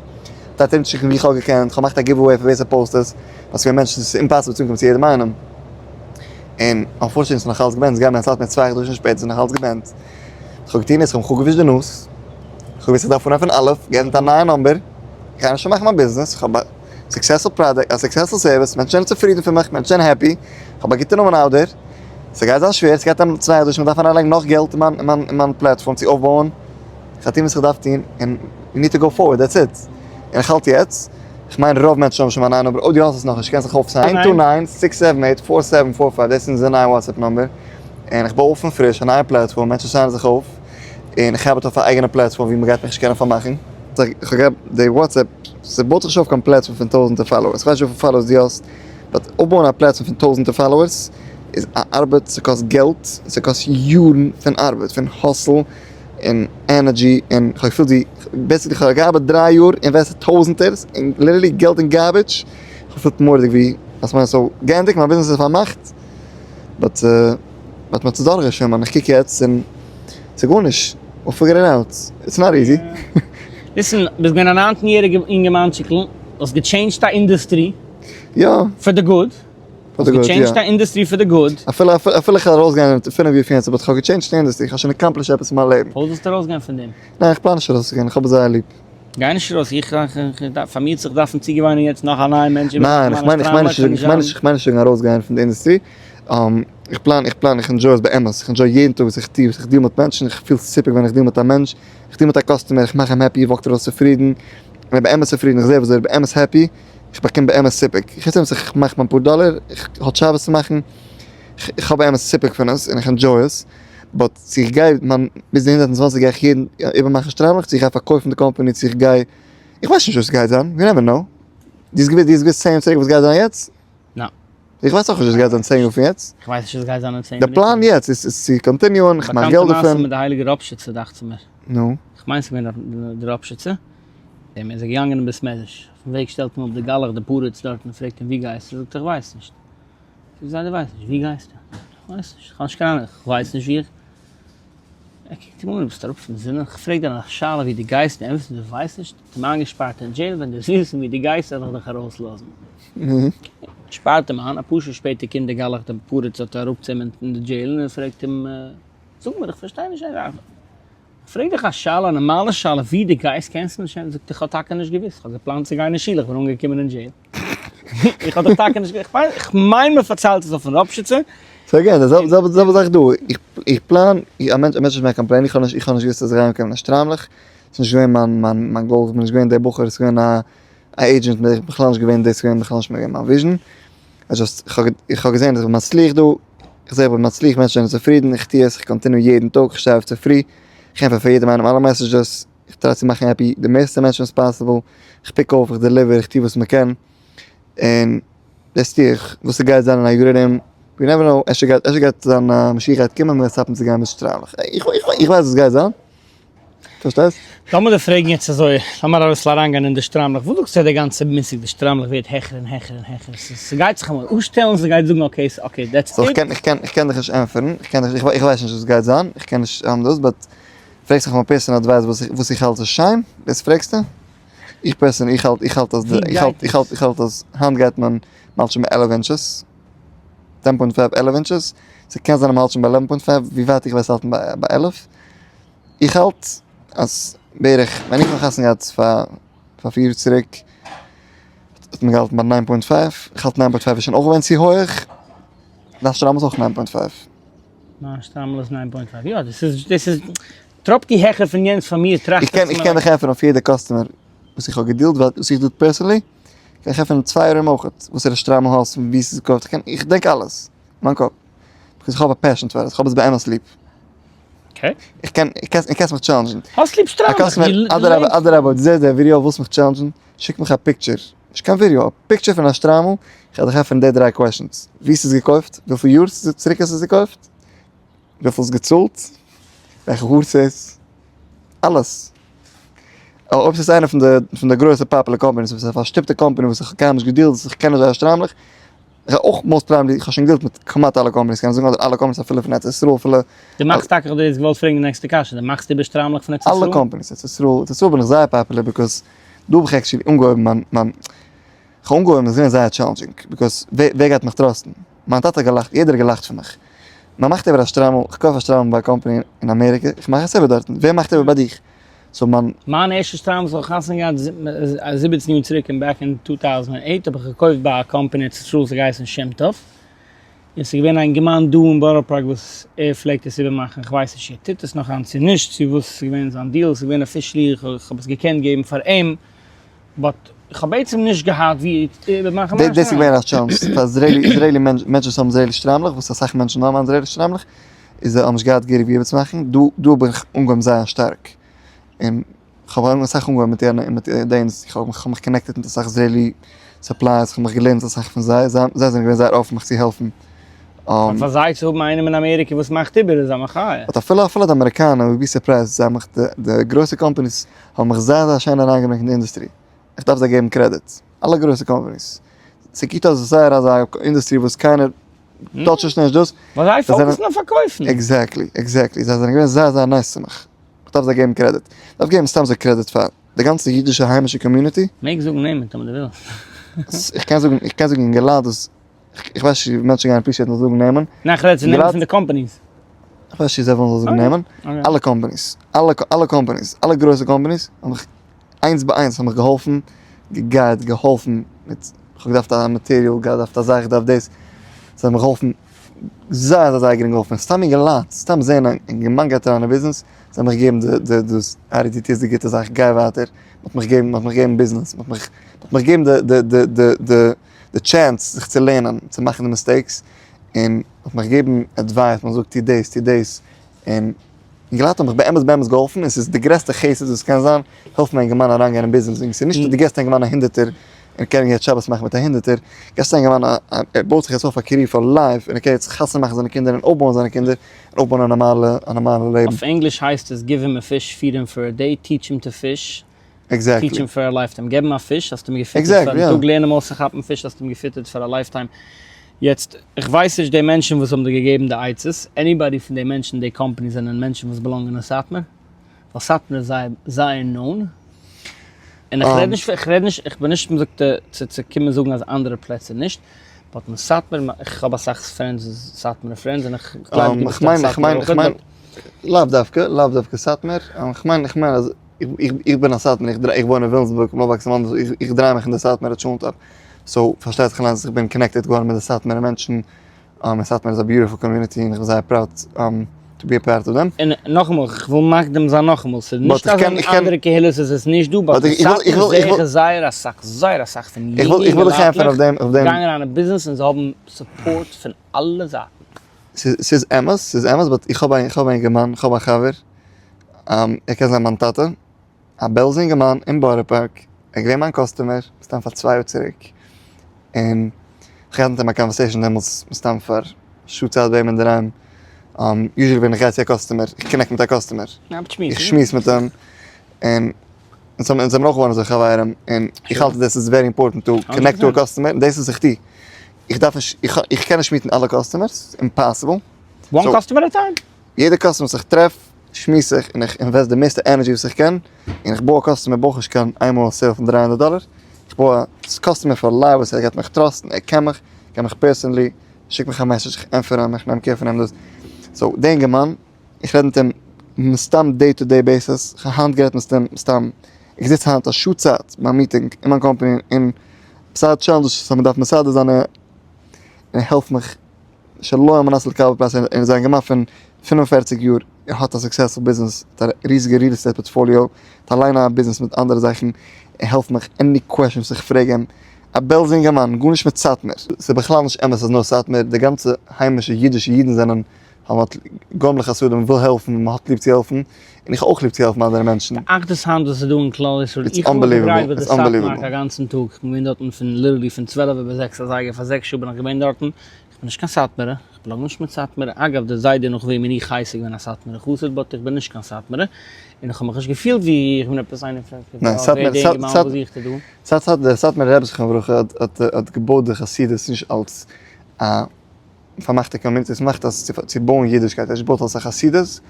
try ט ארומצושיקן ווי איך האב געקענט, איך האב געמאכט א giveaway פאר ווער ס' post עס, ווייל ס'איז געווען מענטשן, ס'איז impossible צו אנקומען צו יעדעם איינעם, און unfortunately איז נאך אלץ גע ban ט, ס'גייט מיר אסאך מער צוויי חדשים שפעטער ס'איז נאך אלץ גע ban ט, וואס איך האב געטון איז, איך האב מיך אפגעווישט די נאז, איך האב געוואוסט איך דארף אנהייבן פון אלף, געעפנט א נייע number, איך גיי נישט פארמאכן מיין ביזנעס, איך האב א successful product, א successful service, מענטשן זענען צופרידן פון מיך, מענטשן זענען happy, איך האב א גוטע נאמען out there, ס'גייט זיין שווער, ס'גייט נעמען צוויי חדשים, מ'דארף אריינלייגן נאך געלט אין מיין אין מיין platform צו אויפבויען, איך גיי טון וואס איך דארף טון, און we need to go forward, that's it. און איך האלט יעצט, איך מיין רוב מענטשן האבן שוין מיין נייע number, אויב דו האסט עס נאכנישט קענסט זיך אויף sign ען, nine two nine, six seven eight, four seven four five, דאס איז אונזער נייע WhatsApp number, און איך בוי אויף פון פריש א נייע platform, מענטשן sign ען זיך אויף, און איך ארבעט אויף א אייגענע platform ווי מ'גייט מיך נישט קענען פארמאכן. איך האב געהאט די WhatsApp, ס'בויט זיך נישט אויף קיין platform פון טויזענטער followers, כ'ווייס נישט וויפיל followers דו האסט, but אויפבויען א platform פון טויזענטער followers איז א ארבעט, ס'קאסט געלט, ס'קאסט יארן פון ארבעט, פון hustle און energy, און כ'האב געפילט ווי basically כ'האב געארבעט דריי יאר, invest ט טויזענטערס, און literally געלט אין garbage, כ'האב געפילט מורא'דיג ווי אז כ'מיין so געענדיגט, מיין ביזנעס איז פארמאכט, but but מ'האט עס דורכגעשווימען, איך קוק יעצט און ס'איז גארנישט, we'll figure it out, it's not easy. Listen, ביסט געווען א ניינצן יעריגע אינגערמאנטשיקל, האסט גע change ט א industry. יא. For the good. For the good, יא. האסט גע change ט א industry for the good. אפילו אפילו איך וועל ארויסגיין אין פינף יאר פון יעצט, but איך האב גע change ט די industry, איך האב שוין accomplish ט עפעס אין מיין לעבן. פארוואס זאלסטו ארויסגיין פון דעם? ניין, איך פלאן נישט ארויסצוגיין, איך האב עס זייער ליב. גיי נישט ארויס, איך פאר מיר זיך דארפן צוגעוויינען יעצט נאך א נייע מענטש ניין, איך מיין איך מיין נישט איך מיין נישט איך מיין נישט וועגן ארויסגיין פון די industry, איך פלאן איך פלאן איך enjoy עס באמת, איך enjoy יעדן טאג וואס איך טו, וואס איך deal מיט מענטשן, איך פיל סיפוק ווען איך deal מיט א מענטש, איך deal מיט א customer, איך מאך אים happy, ער walk ט ארויס צופרידן, איך בין באמת צופרידן, איך זע ווי אזוי ער איז באמת happy, איך באקום באמת סיפוק, חוץ דעם וואס איך מאך מיין פאר דאלער, איך האב שבת צו מאכן, איך האב באמת סיפוק פון עס און איך enjoy עס, but צו איך גיי מיין ביז די 120 גיי איך יעדן איבערמאכן שטריימלעך, צו איך גיי פארקויפן די קאמפאני, צו איך גיי, איך ווייס נישט וואס גייט זיין, you never know. דו האסט געוואוסט, דו האסט געוואוסט 10 יאר צוריק וואס גייט זיין יעצט? ניין. איך ווייס אויך נישט וואס גייט זיין 10 יאר פון יעצט. איך ווייס נישט וואס גייט זיין אין 10 די פלאן יעצט איז איז צו continue ען, איך מאך געלט דערפון. באקאנטע מעשה מיט די הייליגע ראפשיצער דאכט זיך מיר. נו? איך מיין ס'איז געווען די ראפשיצער. ער איז געגאנגען אין בית מדרש. אויפן וועג שטעלט אים אפ די גלח די פריץ דארט און פרעגט אים ווי גייסטו? זאגט ער איך ווייס נישט. זאגט זיי דו ווייסט נישט, ווי גייסטו? איך ווייס נישט, איך האב נישט קיין אהנונג, איך ווייס נישט ווי איך. ער קוקט אים אן, דו ביסט אראפ פון זינען? איך פרעג דיר א שאלה ווי דו גייסט, דו ענטפערסט דו ווייסט נישט? האט אים איינגעשפארט אין jail, ווען דו וועסט וויסן ווי דו גייסט וועל איך דיך ארויסלאזן. שפארט אים איין, אפאר שעה שפעטער קומט דער גלח דער פריץ האט אראפ צו אים אין די jail און ער פרעגט אים, זאג מיר איך פארשטיי נישט איין זאך, כ'פרעג דיך א שאלה, א נארמאלע שאלה, ווי דו גייסט קענסטו נישט ענטפערן, זאגט ער, כ'האב טאקע נישט געוואוסט, כ'האב געפלאנט צו גיין אין שול, איך בין אנגעקומען אין jail. איך האב דאך טאקע נישט געוואוסט, כ'מיין, כ'מיין מען פארציילט עס אויפן ראפשיצער. so again, די זעלבע זעלבע זאך דא, איך איך פלאן, א מענטש א מענטש איז מיין complain, איך האב נישט איך האב נישט געוואוסט אז איך גיי אנקומען אין שטריימלעך, ס'איז נישט געווען מיין מיין מיין goal, כ'בין נישט געווען דער בחור, ס'איז געווען א א agent, איך בין בכלל נישט געווען דאס, ס'איז געווען בכלל נישט מיין vision, just איך האב געזען אז איך בין מצליח דא, איך זע איך בין מצליח, מענטשן זענען צופרידן, איך טו עס, איך continue יעדן טאג, איך שטיי אויף צופרי, איך ענטפער פאר יעדעם איינעם אלע messages, איך try צו מאכן happy די מערסטע מענטשן וואס possible, איך pick אויף, איך deliver, איך טו וואס מען קען, און דאס טו איך, וואס ס'גייט זיין אין א יאר ארום, we never know, אפשר גייט אפשר גייט זיין א משיח גייט קומען, מ'גייט stop ן צו גיין מיט שטריימלעך, איך איך ווייס וואס גייט זיין. פארשטייסט? לאמיר דיר פרעגן יעצט אזוי, לאמיר אביסל אריינגיין אין די שטריימלעך, וואס זאגסטו אז די גאנצע מושג די שטריימלעך ווערט העכער און העכער און העכער, ס'גייט זיך אמאל אפשטעלן, ס'גייט זאגן okay okay that's it? איך קען איך קען דיך נישט ענטפערן, איך קען דיך איך ווייס נישט וואס גייט זיין, איך קען נישט האבן דאס, but פרעגסט מיך מיין personal advice וואס איך וואס איך האלט איז שיין, דאס פרעגסטו? איך personally איך האלט איך האלט אז די איך האלט איך האלט איך האלט אז היינט גייט מען מ'האלט שוין ביי 11 inches, ten point five 11 inches, ס'קען זיין אז מ'האלט שוין ביי eleven point five, ווי ווייט איך ווייס האלט מען ביי 11. איך האלט אז בערך ווען איך האב חתונה געהאט פאר פאר פיר יאר צוריק האט מען געהאלטן ביי nine point five, איך האלט nine point five איז שוין אויך געווען צו הויעך, דיין שטריימל איז אויך nine point five. מיין שטריימל איז nine point five, יא דאס איז דאס איז טראפקי העכער פון יענץ פאר מיר טראכט איך קען איך קען דיך ענטפערן אויף יעדע customer וואס איך האב געדילט וואס איך deal personally, קען איך ענטפערן צוויי ארום אויך וואסערע שטריימל האסט און ווי ס'איז געקויפט, איך קען איך דענק אלעס אין מיין קאפ, because איך האב א passion פאר עס, איך האב עס באמת ליב. איך קען, איך קענסט מיך challenge ן. האסט ליב שטריימלעך? אדרבה, אדרבה, דו זעסט די ווידעא, ווילסט מיך challenge ן, שיק מיך א picture, נישט קיין ווידעא, א picture פון א שטריימל, איך וועל דיך ענטפערן די דריי questions, וואו ס'איז געקויפט, וויפיל יאר צוריק עס איז געקויפט, וויפיל האסט געצאלט, וועלכע האר ס'איז, אלעס. אויב ס'איז איינע פון די פון די גרויסע popular companies, וואס איז א פארשטופטע קאמפאני וואס איך האב קיינמאל נישט געדילט, וואס איך קען נישט זייערע שטריימלעך, איך האב אויך most probably, איך האב שוין געדילט מיט כמעט אלע companies, קען איך זאגן אדער אלע companies אפילו פון ארץ ישראל אפילו. דו מאכסט טאקע, איך האב דיר יעצט געוואלט פרעגן די נעקסטע קשיא, דו מאכסט איבער שטריימלעך פון ארץ ישראל? אלע companies, ארץ ישראל, ארץ ישראל בין איך זייער popular because דא האב איך actually אנגעהויבן מיין מיין, איך האב אנגעהויבן עס איז געווען זייער challenging because ווער גייט מיך trust ן? מיין טאטע האט געלאכט, יעדער האט געלאכט פון מיך. מען מאכט איבער א שטריימל, איך קויף א שטריימל ביי א קאמפאני אין אמעריקע, איך מאך עס איבער דארטן, ווער מאכט איבער ביי דיך? so מיין. מיין ערשטע שטריימל וואס איך האב חתונה געהאט 17 יאר צוריק אין back אין 2008 האב איך געקויפט ביי א קאמפאני ארץ ישראל ס'האט געהייסן שם טוב, און ס'איז געווען א אינגערמאן דא אין בארא פארק וואס ער פלעגט עס איבערמאכן, איך ווייס נישט צו ער טוט עס נאך היינט צו נישט, צו וואס ס'איז געווען זיין deal, ס'איז געווען officially איך האב עס געקענט געבן פאר אים, but איך האב בעצם נישט געהאט ווי איבערמאכן מיין דאס איז געווען א chance פאר Israeli מענטשן וואס האבן Israeli שטריימלעך, וואס אסאך מענטשן האבן Israeli שטריימלעך, איז זיי האבן נישט געהאט געהעריג ווי איבערצומאכן, דא דא האב איך אנגעהויבן זייער שטארק, און כ'האב אסאך אנגעהויבן מיט יענע און מיט דעם, כ'האב מיך connected מיט אסאך Israeli suppliers, כ'האב מיך געלערנט אסאך פון זיי, זיי זענען געווען זייער אפן מיך צו העלפן. פאר זיי צו האבן איינעם אין אמעריקע וואס מאכט איבער איז א מחיה. but אפילו אפילו די אמעריקאנער, you'd be surprised, זיי האבן מיך, די גרויסע companies האבן מיך זייער זייער שיין אריינגעברענגט אין די industry, איך דארף זיי געבן credit, אלע גרויסע companies, ס'קוקט אויס אז ס'איז זייער אזא industry וואס קיינער touch ט נישט דאס. ווייל זיי focus ן אויף פארקויפן. exactly, exactly, זיי זענען געווען זייער זייער nice צו מיך, איך דארף זיי געבן credit, איך דארף געבן סתם אזוי credit פאר די גאנצע אידישע היימישע community. מעגסט זאגן נעמען טאמער דו ווילסט. איך קען זאגן, איך קען זאגן אינגעלייט וואס, איך ווייס נישט צו מענטשן גייען appreciate ן איך זאל זאגן נעמען. ניין איך רעד צו נעמען פון די companies. איך ווייס נישט צו זיי ווילן איך זאל זאגן נעמען, אלע companies, אלע אלע companies, אלע גרויסע companies האבן מיך. איינס ביי איינס האבן מיך געהאלפן, גע guide ט, געהאלפן מיט, איך האב געדארפט א material, געדארפט א זאך, געדארפט דאס, זיי האבן מיך געהאלפן, זייער זייער זייער גרינג געהאלפן, סתם אינגעלייט, סתם זען א אינגערמאן גייט אריין אין ביזנעס, זיי האבן מיך געגעבן די די דאס, ארי דו טוסט די גוטע זאך, גיי ווייטער, מען האט מיך געגעבן, מען האט מיך געגעבן ביזנעס, מען האט מיך, מען האט מיך געגעבן די די די די די די chance זיך צו לערנען, צו מאכן די mistakes, און מען האט מיך געגעבן advice, מען האט געזאגט טו דאס, טו דאס, און אינגעלייט האבן מיך באמת באמת געהאלפן, און ס'איז די גרעסטע חסד וואס קען זיין, העלפן א אינגערמאן אריינגיין אין ביזנעס, און ס'איז נישט אז דו געבסט א אינגערמאן א הונדערטער און קען יעצט שבת מאכן מיט א הונדערטער, געבסט א אינגערמאן א, ער בויט זיך יעצט אויף א career for life, און ער קען יעצט חתונה מאכן זיינע קינדער און אויפבויען זיינע קינדער, און אויפבויען א נארמאלע, א נארמאלע לעבן. אויף ענגליש הייסט עס give him a fish, feed him for a day, teach him to fish, exactly. teach him for a lifetime. געב אים א פיש, האסט אים געפיטערט פארן טאג, לערן אים אויס צו כאפן פיש, האסט אים געפיטערט פאר א lifetime. יעצט, איך ווייס נישט די מענטשן וואס האבן דיר געגעבן די עצות, anybody פון די מענטשן אין די קאמפאני זענען מענטשן וואס belong ען אין סאטמאר? ווייל סאטמאר איז זייער זייער known. און איך רעד נישט, איך רעד נישט, איך בין נישט מ'זאגט צו צו קומען זאגן אז אנדערע פלעצער נישט, but אין סאטמאר, איך האב אסאך friends, סאטמארע friends, און איך גלייב דו ביסט א סאטמארער אויך, but. לאו דווקא, לאו דווקא סאטמאר, כ'מיין, כ'מיין אז איך בין א סאטמאר, איך וואוין אין וויליאמסבורג, איך בין אויפגעוואקסן אין וויליאמסבורג, איך דריי מיך אין די סאטמארע טשולנט טאפ, so פארשטייט זיך אליינס אז איך בין connected געווארן מיט די סאטמארע מענטשן, און סאטמאר איז א beautiful community און איך בין זייער proud to be a part of them. און נאכאמאל, איך וויל מקדים זיין נאכאמאל, ס'איז נישט אז אין אנדערע קהילות איז עס נישט דא, but אין סאטמאר זעה איך עס זייער אסאך, זייער אסאך פון יונגע אינגעלייטלעך גייען אריין אין ביזנעס און זיי האבן support פון אלע זייטן. ס'איז אמת, ס'איז אמת, but איך האב א אינגערמאן, איך האב א חבר, ער קען זיין מיין טאטע, א בעלזע אינגערמאן אין בארא פארק, ער איז געווען מיין customer מסתם פאר צוויי יאר צוריק, און איך האב געהאט מיט אים א conversation דעמאלטס מסתם פאר שעה צייט ביי אים אינדערהיים, usually ווען איך גיי צו א customer, איך connect מיט א customer, איך שמועס מיט אים, און אונז זעמיר אויך געווארן אזוי חברים, און איך האלט אז דאס איז very important to connect to a customer, און דאס איז וואס איך טו, איך דארף נישט, איך קען נישט meet ן אלע customers, impossible. one customer at time. יעדע customer וואס איך טרעף, שמועס איך און איך invest די מערסטע energy וואס איך קען, און איך בוי א customer ברויך נישט קיין איינמאל א sale פון 300 דאלער, איך בוי א customer for life וואס ער גייט מיך trust ן, ער קען מיך, קען מיך personally, שיקט מיך א message, איך ענטפער אים, איך נעם care פון אים דאס. so די אינגערמאן, איך רעד מיט אים מסתם day to day basis, איך האב היינט גערעדט מיט אים מסתם, איך זיץ היינט א שעה צייט ביים meeting אין מיין קאמפאני און בסדר challenges וואס מען דארף מסדר זיין און ער העלפט מיך שלא על מנת לקבל פרס, ער איז א אינגערמאן פון 45 יאר, ער האט א successful ביזנעס, האט א ריזיגע real estate portfolio, האט אליין א ביזנעס מיט אנדערע זאכן, ער העלפט מיך any question וואס איך פרעג אים, א בעלזע אינגערמאן, גארנישט מיט סאטמאר. ס'איז בכלל נישט אמת אז נאר סאטמאר, די גאנצע היימישע אידישע אידן זענען האט גומל חסדים, מ'וויל העלפן, מ'האט ליב צו העלפן, און איך האב אויך ליב צו העלפן אנדערע מענטשן. די אחדות היינט וואס איז דא אין כלל ישראל, איך האב מיך געדרייט ביי די סאטמאר א גאנצן טאג, איך בין געווען דארטן פון literally פון צוועלף איבער זעקס אזייגער, פאר זעקס שעה בין איך געווען דארטן, איך בין נישט קיין סאטמארע, איך belong נישט מיט סאטמאר, אגב די זיידע נאך וועמען איך הייס איז געווען א סאטמארע חסיד but איך בין נישט קיין סאטמארע, און איך האב מיך נישט געפילט ווי איך בין עפעס איינער פון ניין סאטמאר דער סאטמארער רבי זכרונו לברכה האט געבויט די חסידות נישט אלס א פארמאכטע community, עס מאכט אז צו בויען אידישקייט, ער האט נישט געבויט אלס א חסידות,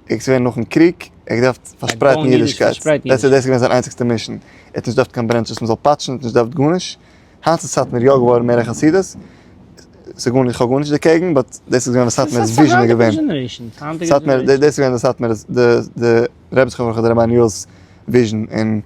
ער איז געווען נאכן קריג, ער האט געדארפט פארשפרייטן אידישקייט, דאס איז געווען זיין איינציגסטע mission, ער האט נישט געדארפט קיין branches מען זאל פאטשן, ער האט נישט געדארפט גארנישט, היינט איז סאטמאר יא געווארן מער א חסידות, ס'איז גארנישט, כ'האב גארנישט דערקעגן, but דאס איז געווען וואס סאטמאר'ס vision איז געווען. סאטמאר, דאס איז געווען די סאטמאר'ס, די רבי זכרונו לברכה, די רבינו יואל'ס vision, און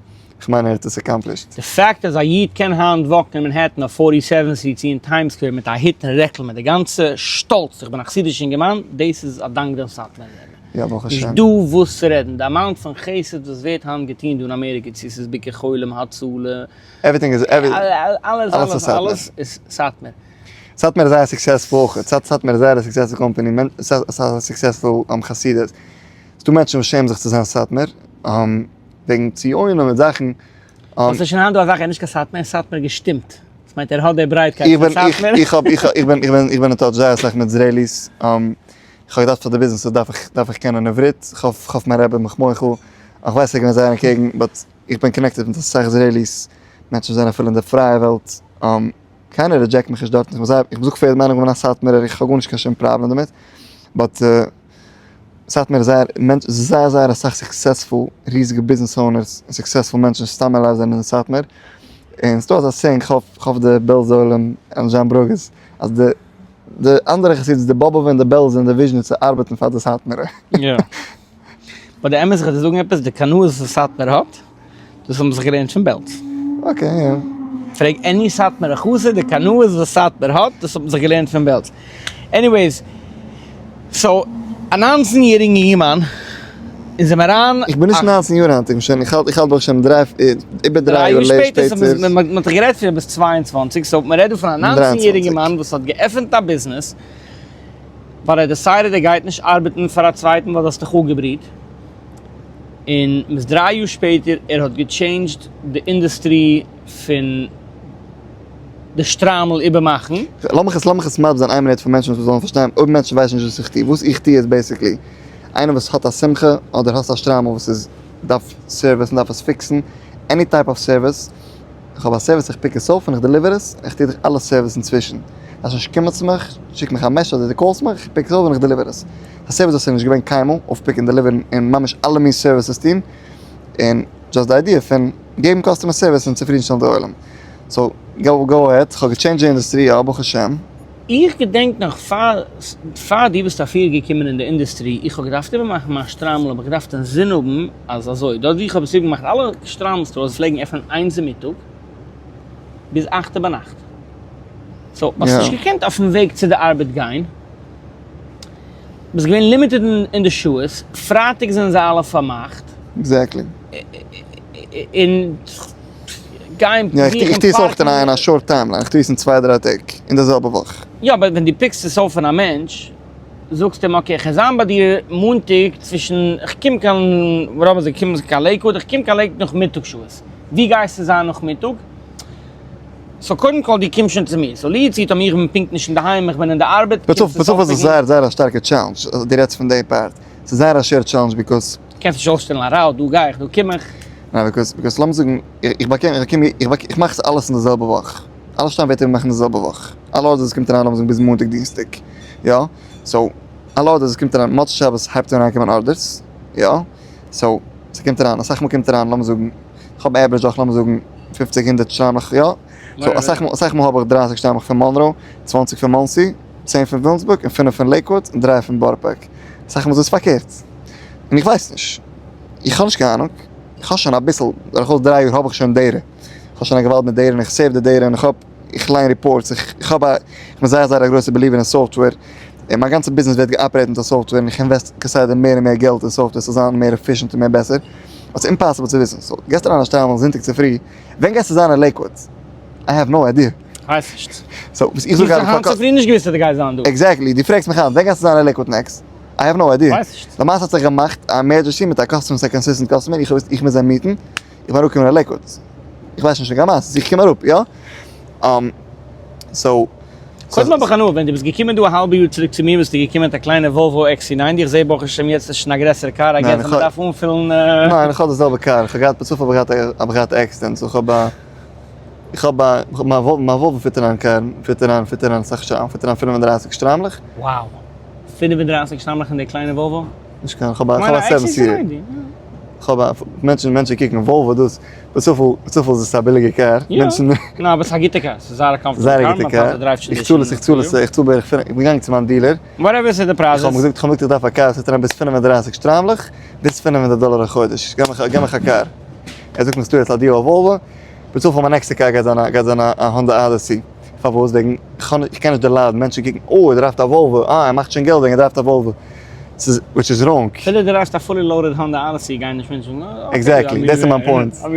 כ'מיין ער האט עס accomplished. די פאקט אז א איד קען היינט walk ן אין מאנהעטן אויף forty seven street צו אין טיימס סקווער מיט א הוט און רעקל מיט די גאנצע שטאלץ איך בין א חסידישע אינגערמאן, דאס איז א דאנק דעם סאטמארער רבי. יא ברוך השם. נישט דא וואס צו רעדן, די amount פון חסד וואס ווערט היינט געטון דא אין אמעריקע צו ס'איז ביקור חולים, הצלה, everything איז אלעס אלעס אלעס איז סאטמאר. סאטמאר איז זייער successful אויך, סאטמאר איז זייער א successful company, א successful חסידות, ס'דא מענטשן וואס שעמען זיך צו זיין סאטמאר, וועגן ציונים מיט זאכן. וואס איז שוין היינט דא א זאך ער איז נישט קיין סאטמאר, ער איז סאטמאר געשטימט, דאס מיינט ער האט די ברייטקייט פון סאטמאר. איך האב איך בין איך בין איך בין אין touch זייער אסאך מיט Israelis, איך האב געדארפט פאר די ביזנעס דארף איך דארף איך קענען עברית, איך האף מיין רבי מיך מוחל, איך ווייס ער איז געווען זייער אנטקעגן but איך בין connected מיט אסאך Israelis, מענטשן וואס זענען אפילו אין די פרייע וועלט, קיינער reject מיך נישט דארטן, איך זאג פאר יעדעם איינעם איך בין א סאטמארער, איך האב גארנישט קיין שום פראבלעם דערמיט, but סאטמאר איז זייער מענטש זייער זייער אסאך successful ריזיגע business owners און successful מענטשן סתם אליין זענען אין סאטמאר, און ס'דא אזא saying כ'האף כ'האף די בעלזע עולם און זיין ברוגז אז די די אנדערע חסידות די באבובע און די בעלזע און די וויזשניצע ארבעטן פאר די סאטמארע. יא. but די אמת איך וועל דיר זאגן עפעס, די קנאות וואס סאטמאר האט. דאס האבן זיך געלערנט פון בעלז. okay, יא. פרעג any סאטמארע חסיד, די קנאות וואס סאטמאר האט, דאס האט מען זיך געלערנט פון בעלז. anyways, so א 19 יעריגן יונגערמאן איז אים אריין. איך בין נישט 19 יאר היינט, איך בין שוין, איך האלט, איך האלט ברוך השם דריי, איבער דריי יאר שפעטער. מען האט דאך גערעדט פון ביסט 22, so מען רעדט דא פון א 19 יעריגן מאן וואס האט געעפענט א ביזנעס, ווייל ער decided ער גייט נישט ארבעטן פאר א צווייטן ווייל דו האסט דיך אפגעבריט. און מיט 3 יאר שפעטער ער האט גע change ט די industry פון די שטריימל איבערמאכן. לאמיך עס לאמיך עס מסביר זיין איין מינוט פאר מענטשן וואס זאלן פארשטיין, אויב מענטשן ווייסן נישט וואס איך טו, וואס איך טו איז basically, איינער וואס האט א שמחה אדער האסט א שטריימל וואס איז דארף service און דארף עס fix ן, any type of service, איך האב א service איך pick עס אויף און איך deliver עס, איך טו דיך אלע service אינצווישן, דארפסט נישט קומען צו מיך, שיק מיך א message אדער דו call סט מיך, איך pick עס אויף און איך deliver עס. א service וואס איז נישט געווען קיינמאל, אויף pick און deliver ן און ממש אלע מין services טון, און just די idea פון געבן customer service און צופרידנשטעלן די עולם. so go go ahead, כ'האב גע change ט די industry, יא ברוך השם. איך געדענק נאך פאר פאר דו ביסט אפיר געקומען אין די industry, איך האב געדארפט איבערמאכן מיין שטריימל האב איך געדארפט אינזין האבן אז אזוי, דארט ווי איך האב עס איבערגעמאכט אלע שטריימל stores פלעגן עפענען איינס אינמיטאג ביז אכטע ביינאכט, so האסט נישט געקענט אויפן וועג צו די ארבעט גיין, ביסט געווען limited אין די שעות, פרייטאג זענען זיי אלע פארמאכט. exactly. און גיין זוכן parking. איך טו עס אויך אין א short timeline, איך טו עס אין צוויי דריי טעג, אין די זעלבע וואך. יא, אבער ווען דו pick סט עס אויף פון א מענטש, זאגסטו אים okay, איך וועל זיין ביי דיר מאנטאג צווישן, איך קום קיין, רוב זיי קומען קיין לעיקוואד, איך קום קיין לעיקוואד נאכמיטאג שעות. ווי גייסטו זיין נאכמיטאג? so קודם כל דו קומסט שוין צו מיר, so לי יצוייר טאמער איך בין פונקט נישט אינדערהיים, איך בין אין די ארבעט, קומסטו עס אויפ pick ן. איז זייער זייער א שטארקע challenge, דו רעדסט פון די part, ס'איז זייער א שווערע challenge because. קענסט נישט אויסשטעלן א route, דא גיי איך, דא קום איך. ניין because, because לאמיר זאגן, איך באקום, איך באקום, איך מאך עס אלעס אין די זעלבע וואך, אלע שטיין ווערט איבערמאכט אין די זעלבע וואך, אלע orders וואס קומט אריין לאמיר זאגן ביז מאנטאג דינסטאג, יא, so אלע orders וואס קומט אריין מוצאי שבת הייבט אן אריינקומען orders, יא, so ס'קומט אריין, אסאך מאל קומט אריין לאמיר זאגן, איך האב average אויך לאמיר זאגן פופציג הונדערט שטריימלעך יא, so אסאך מאל אסאך מאל האב איך 30 שטריימלעך פון מאנרא, 20 פון מאנסי, 10 פון וויליאמסבורג און 5 פון לעיקוואד און 3 פון בארא פארק, אסאך מאל איז עס פארקערט, און איך ווייס נישט, איך האב נישט קיין אהנונג, איך האב שוין אביסל, דורכאויס דריי יאר האב איך שוין data, איך האב שוין א געוואלד מיט data און איך save די data און איך האב, איך ליין reports, איך האב א, איך בין זייער זייער א גרויסע believer אין software, און מיין גאנצע ביזנעס ווערט גע operate מיט א software און איך invest כסדר מער און מער געלט אין software ס'זאל זיין מער efficient און מער בעסער, אבער ס'איז impossible צו וויסן, so געסט אריין א שטריימל זונטאג צופרי, ווען גייסטו זיין אין לעיקוואד? I have no idea. כ'ווייס נישט. so וואס איך זאג היינט צופרי נישט געוויסט אז דו גייסט זיין דא. exactly, דו פרעגסט מיך היינט ווען גייסטו זיין אין לעיקוואד next? I have no idea. כ'ווייס נישט. למעשה האט זיך געמאכט א emergency מיט א customer, ס'איז א consistent customer, איך האב געוואוסט איך מוז זיי meet ן, איך בין אראפגעקומען אין לעיקוואד. איך ווייס נישט פון קיין מעשה, איך קום אראפ, יא? so. קודם האב איך הנאה, ווען דו ביסט געקומען דא א האלבע יאר צוריק צו מיר ביסטו געקומען מיט א קליינע וואלווא XC90, איך זעה ברוך השם יעצט איז שוין א גרעסערע קאר, I guess אז מען דארף אנפילן. ניין, איך האב די זעלבע קאר, איך האב געהאט בצופאל האב איך געהאט א accident, so איך האב א, איך האב א, מיין וואלווא fit אריין קאר, fit אריין, fit אריין אסאך שטריימלעך, fit אריין 35 שטריימלעך. Wow! 35 שטריימלעך אין די קליינע וואלווא? נישט קיין, איך האב א seven seater. איך האב א, מענטשן, מענטשן קוקן וואלווא דאס, בצופאל, בצופאל איז עס א ביליגע קאר, מענטשן. ניין, אבער עס איז א גוטע קאר, עס איז זייער א comfortable קאר, זייער א גוטע קאר, איך צאל עס, איך צאל עס, איך צאל בערך פינף, איך בין געגאנגען צו מיין dealer. Whatever ס'איז די פרייז. איך האב אים געזאגט, איך האב אים געזאגט איך דארף א קאר, עס וועט אריין ביז 35 שטריימלעך, ביז 500 דאלער א חודש, געב מיך, געב מיך א קאר. ער זאגט מיר ס'דא יעצט א deal אויף וואלווא, בצופאל מיין נעקסטע קאר גייט זיין א, גייט זיין א האנדא אדעסי. פארוואס? וועגן איך האב, איך קען נישט דערליידן מענטשן קוקן, אוי ער drive ט א וואלווא, אה ער מאכט שוין געלט וועגן ער drive ט א וואלווא. ס'איז, which is wrong. אפילו דו drive סט א fully loaded האנדא אדעסי גייען נישט מענטשן זאגן אה okay. Exactly, דאס איז מיין point.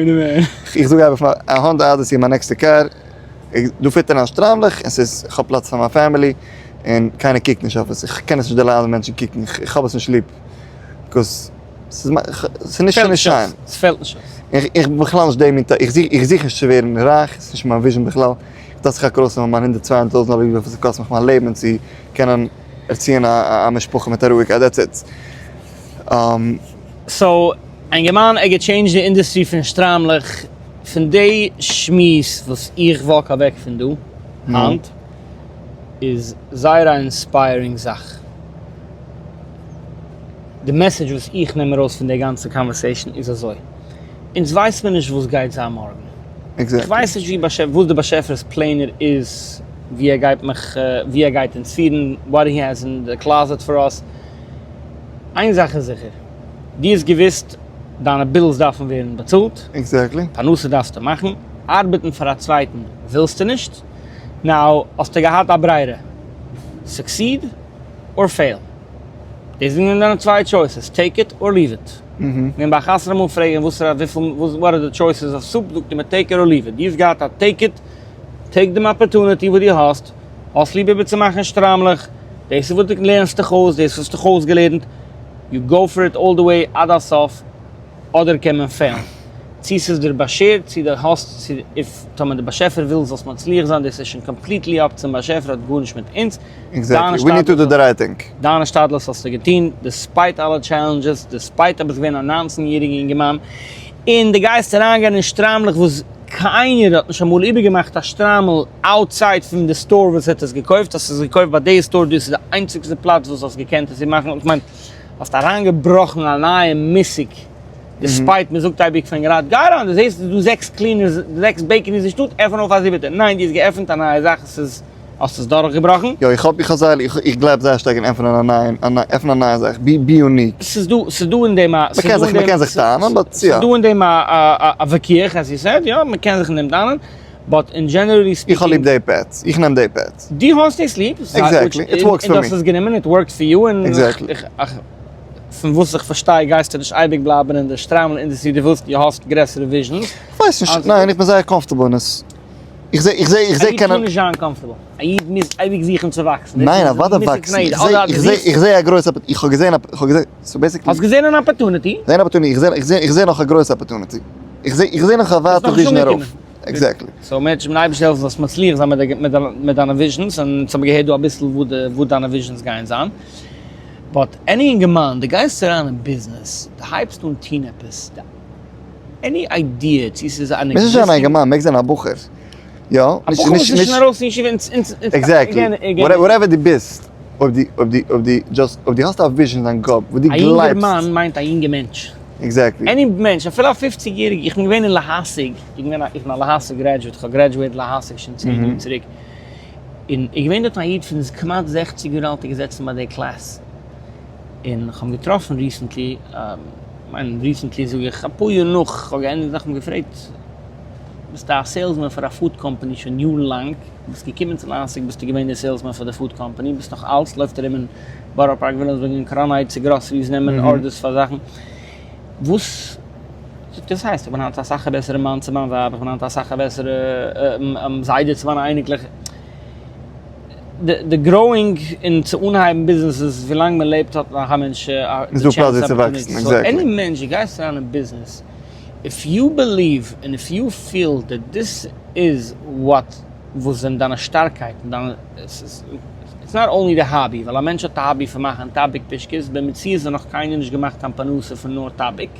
איך זאג אייביג פאר א האנדא אדעסי איז מיין נעקסטע קאר, דא fit אריין שטריימלעך און ס'איז, איך האב פלאץ פאר מיין family, און קיינער קוקט נישט אויף עס, איך קען עס נישט דערליידן מענטשן קוקן, איך האב עס נישט ליב, because ס'איז נישט שיין. ס'פעלט נישט אויס. איך בין בכלל נישט די מין type, איך זוך נישט צו ווערן רייך, ס'איז נישט מיין vision בכלל, איך דארף זיך רק ארויסנעמען מיין הונדערט צוויי הונדערט טויזנט דאלער וויפיל ס'קאסט מיך מיין לעבן צו קענען ערציען א משפחה מיט א רואיגקייט, that's it. So, אינגערמאן ער גע change ט די industry פון שטריימלעך, פון די שמועס וואס איך walk אוועק פון דא היינט, איז זייער א inspiring זאך. די message וואס איך נעם ארויס פון די גאנצע conversation איז אזוי, אונז ווייסט מיר נישט וואס גייט זיין מארגן. איך ווייס נישט וואס די באשעפער'ס פלענער איז, ווי ער גייט מיך, ווי ער גייט אונז פירן, what he has in the closet for us. איין זאך איז זיכער, דו האסט געוואוסט דיינע bills דארפן ווערן באצאלט. Exactly. פרנסה דארפסטו מאכן, ארבעטן פאר א צווייטן ווילסטו נישט, now האסטו געהאט א ברירה, succeed or fail. דאס זענען דיינע צוויי choices, take it or leave it. ווען ביי א חתונה אמאל פרעגן וואסערע וויפיל what are the choices of soup, זאגט ער מיר take it or leave it. דו האסט געהאט א take it, take דעם opportunity וואס דו האסט, האסט ליב איבערצומאכן שטריימלעך, דאס איז וואס דו לערנסט דיך אויס, דאס האסט דיך אויסגעלערנט, you go for it all the way עד הסוף, אדער קען מען fail ן. צו ס'איז דיר באשערט, צו דו האסט, צו if טאמער דער באשעפער וויל זאלסט מצליח זיין, דאס איז שוין completely up צום באשעפער, האט גארנישט מיט אונז. Exactly, we need to do the right thing. דיינע השתדלות האסטו געטון, despite אלע challenges, despite אז ביסט געווען א 19 יעריגע אינגערמאן, און דו גייסט אריינגיין אין שטריימלעך וואס קיינער האט נישט אמאל איבערגעמאכט א שטריימל outside פון די store וואס האט עס געקויפט, האסט עס געקויפט ביי די store, דאס איז די איינציגסטע פלאץ וואס האסט געקענט עס איבערמאכן, איך מיין האסט אריינגעבראכן א נייע מושג, despite מען זאגט אייביג פון גראד גיי אריין, דו זעסט ס'איז דא זעקס cleaners, זעקס bakeries אין שטאט, עפן אויף א זיבעטע, ניין דו האסט געעפנט א נייע זאך, עס איז, האסט עס דורכגעבראכן. יא איך האב, איך האב זייער, איך גלייב זייער שטארק אין עפענען א נייע, עפענען א נייע זאך, be unique. ס'איז דא, ס'איז דא אין דעם א, מ'קען זיך, מ'קען זיך טענה'ן but יא. ס'איז דא אין דעם א א וויכוח as you said, יא, מ'קען זיך אין דעם טענה'ן, but in generally speaking. איך האב ליב די path, איך נעם די path. דו האסט דאס ליב? Exactly, it works for me. און דו האסט עס גענומען, it worked for you, און פון וואס איך פארשטיי גייסטו נישט אייביג בלייבן אין די שטריימל industry, דו ווילסט, דו האסט גרעסערע visions. כ'ווייס נישט, ניין איך בין זייער comfortable אין עס. איך זע, איך זע, איך זע קיינער. א איד טאר נישט זיין comfortable. א איד מוז אייביג זוכן צו וואקסן. ניין, אוודאי וואקסן. איך זע, איך זע, איך זע א גרויסע, איך האב געזען, איך האב געזען, so basically. האסט געזען אן opportunity? זען opportunity, איך זע, איך זע, איך זע נאך א גרויסע opportunity. איך זע, איך זע נאך א ווייטע vision ארויף. Exactly. So מענטש, מיטן אייבערשטן העלפן זאלסט מצליח זיין מיט דיינע visions, און אונז האבן געהערט דא אביסל וואו דיינע visions גייען זיין. But any אינגערמאן, דו גייסט אריין אין ביזנעס, דו הייבסט אן טון עפעס, any idea צו ס'איז אן מוז נישט זיין א אינגערמאן, מעג זיין א בחור. יא, א בחור וואס איז שוין ארויס פון ישיבה און און Exactly. Whatever דו ביסט, אויב דו, אויב דו, אויב דו just, אויב דו האסט א vision אין דיין קאפ וואס דו א גלייבסט. אינגערמאן מיינט א יונגע מענטש. Exactly. Any מענטש, אפילו א 50 יעריגע, איך בין געווען אין להשיג, איך בין געווען א, איך בין א להשיג graduate, איך האב graduated להשיג שוין 10 יאר צוריק, און איז געווען דארט א איד פון כמעט 60 יאר אלט איז געזעצן ביי די class, און איך האב אים געטראפן recently, מיין recently זאג איך אפאר יאר נאך איך האב געענדיגט, איך האב אים געפרעגט, ביסטו א salesman פאר א food company שוין יארן לאנג, ביסט געקומען צו להשיג ביסטו געווען דער salesman פאר די food company, ביסט נאך אלץ, לויפט ארום אין בארא פארק וויליאמסבורג און קראון הייטס צו groceries נעמען orders פאר זאכן, וואס זאגט ער, ס'הייסט איך בין היינט אסאך א בעסערע מאן צו מיין ווייב, איך בין היינט אסאך א בעסערע זיידע צו מיינע אייניקלעך, די growing און צו אנהייבן ביזנעסעס ווילאנג מען לעבט האט נאך א מענטש די chance צו וואקסן, so any מענטש דו גייסט אריין אין ביזנעס if you believe און if you feel that this is what וואס זענען דיינע שטארקייטן דיינע it's not only די hobby ווייל א מענטש האט א hobby פון מאכן טאביק פישקעס במציאות האט נאך קיינער נישט געמאכט קיין פרנסה פון נאר טאביק.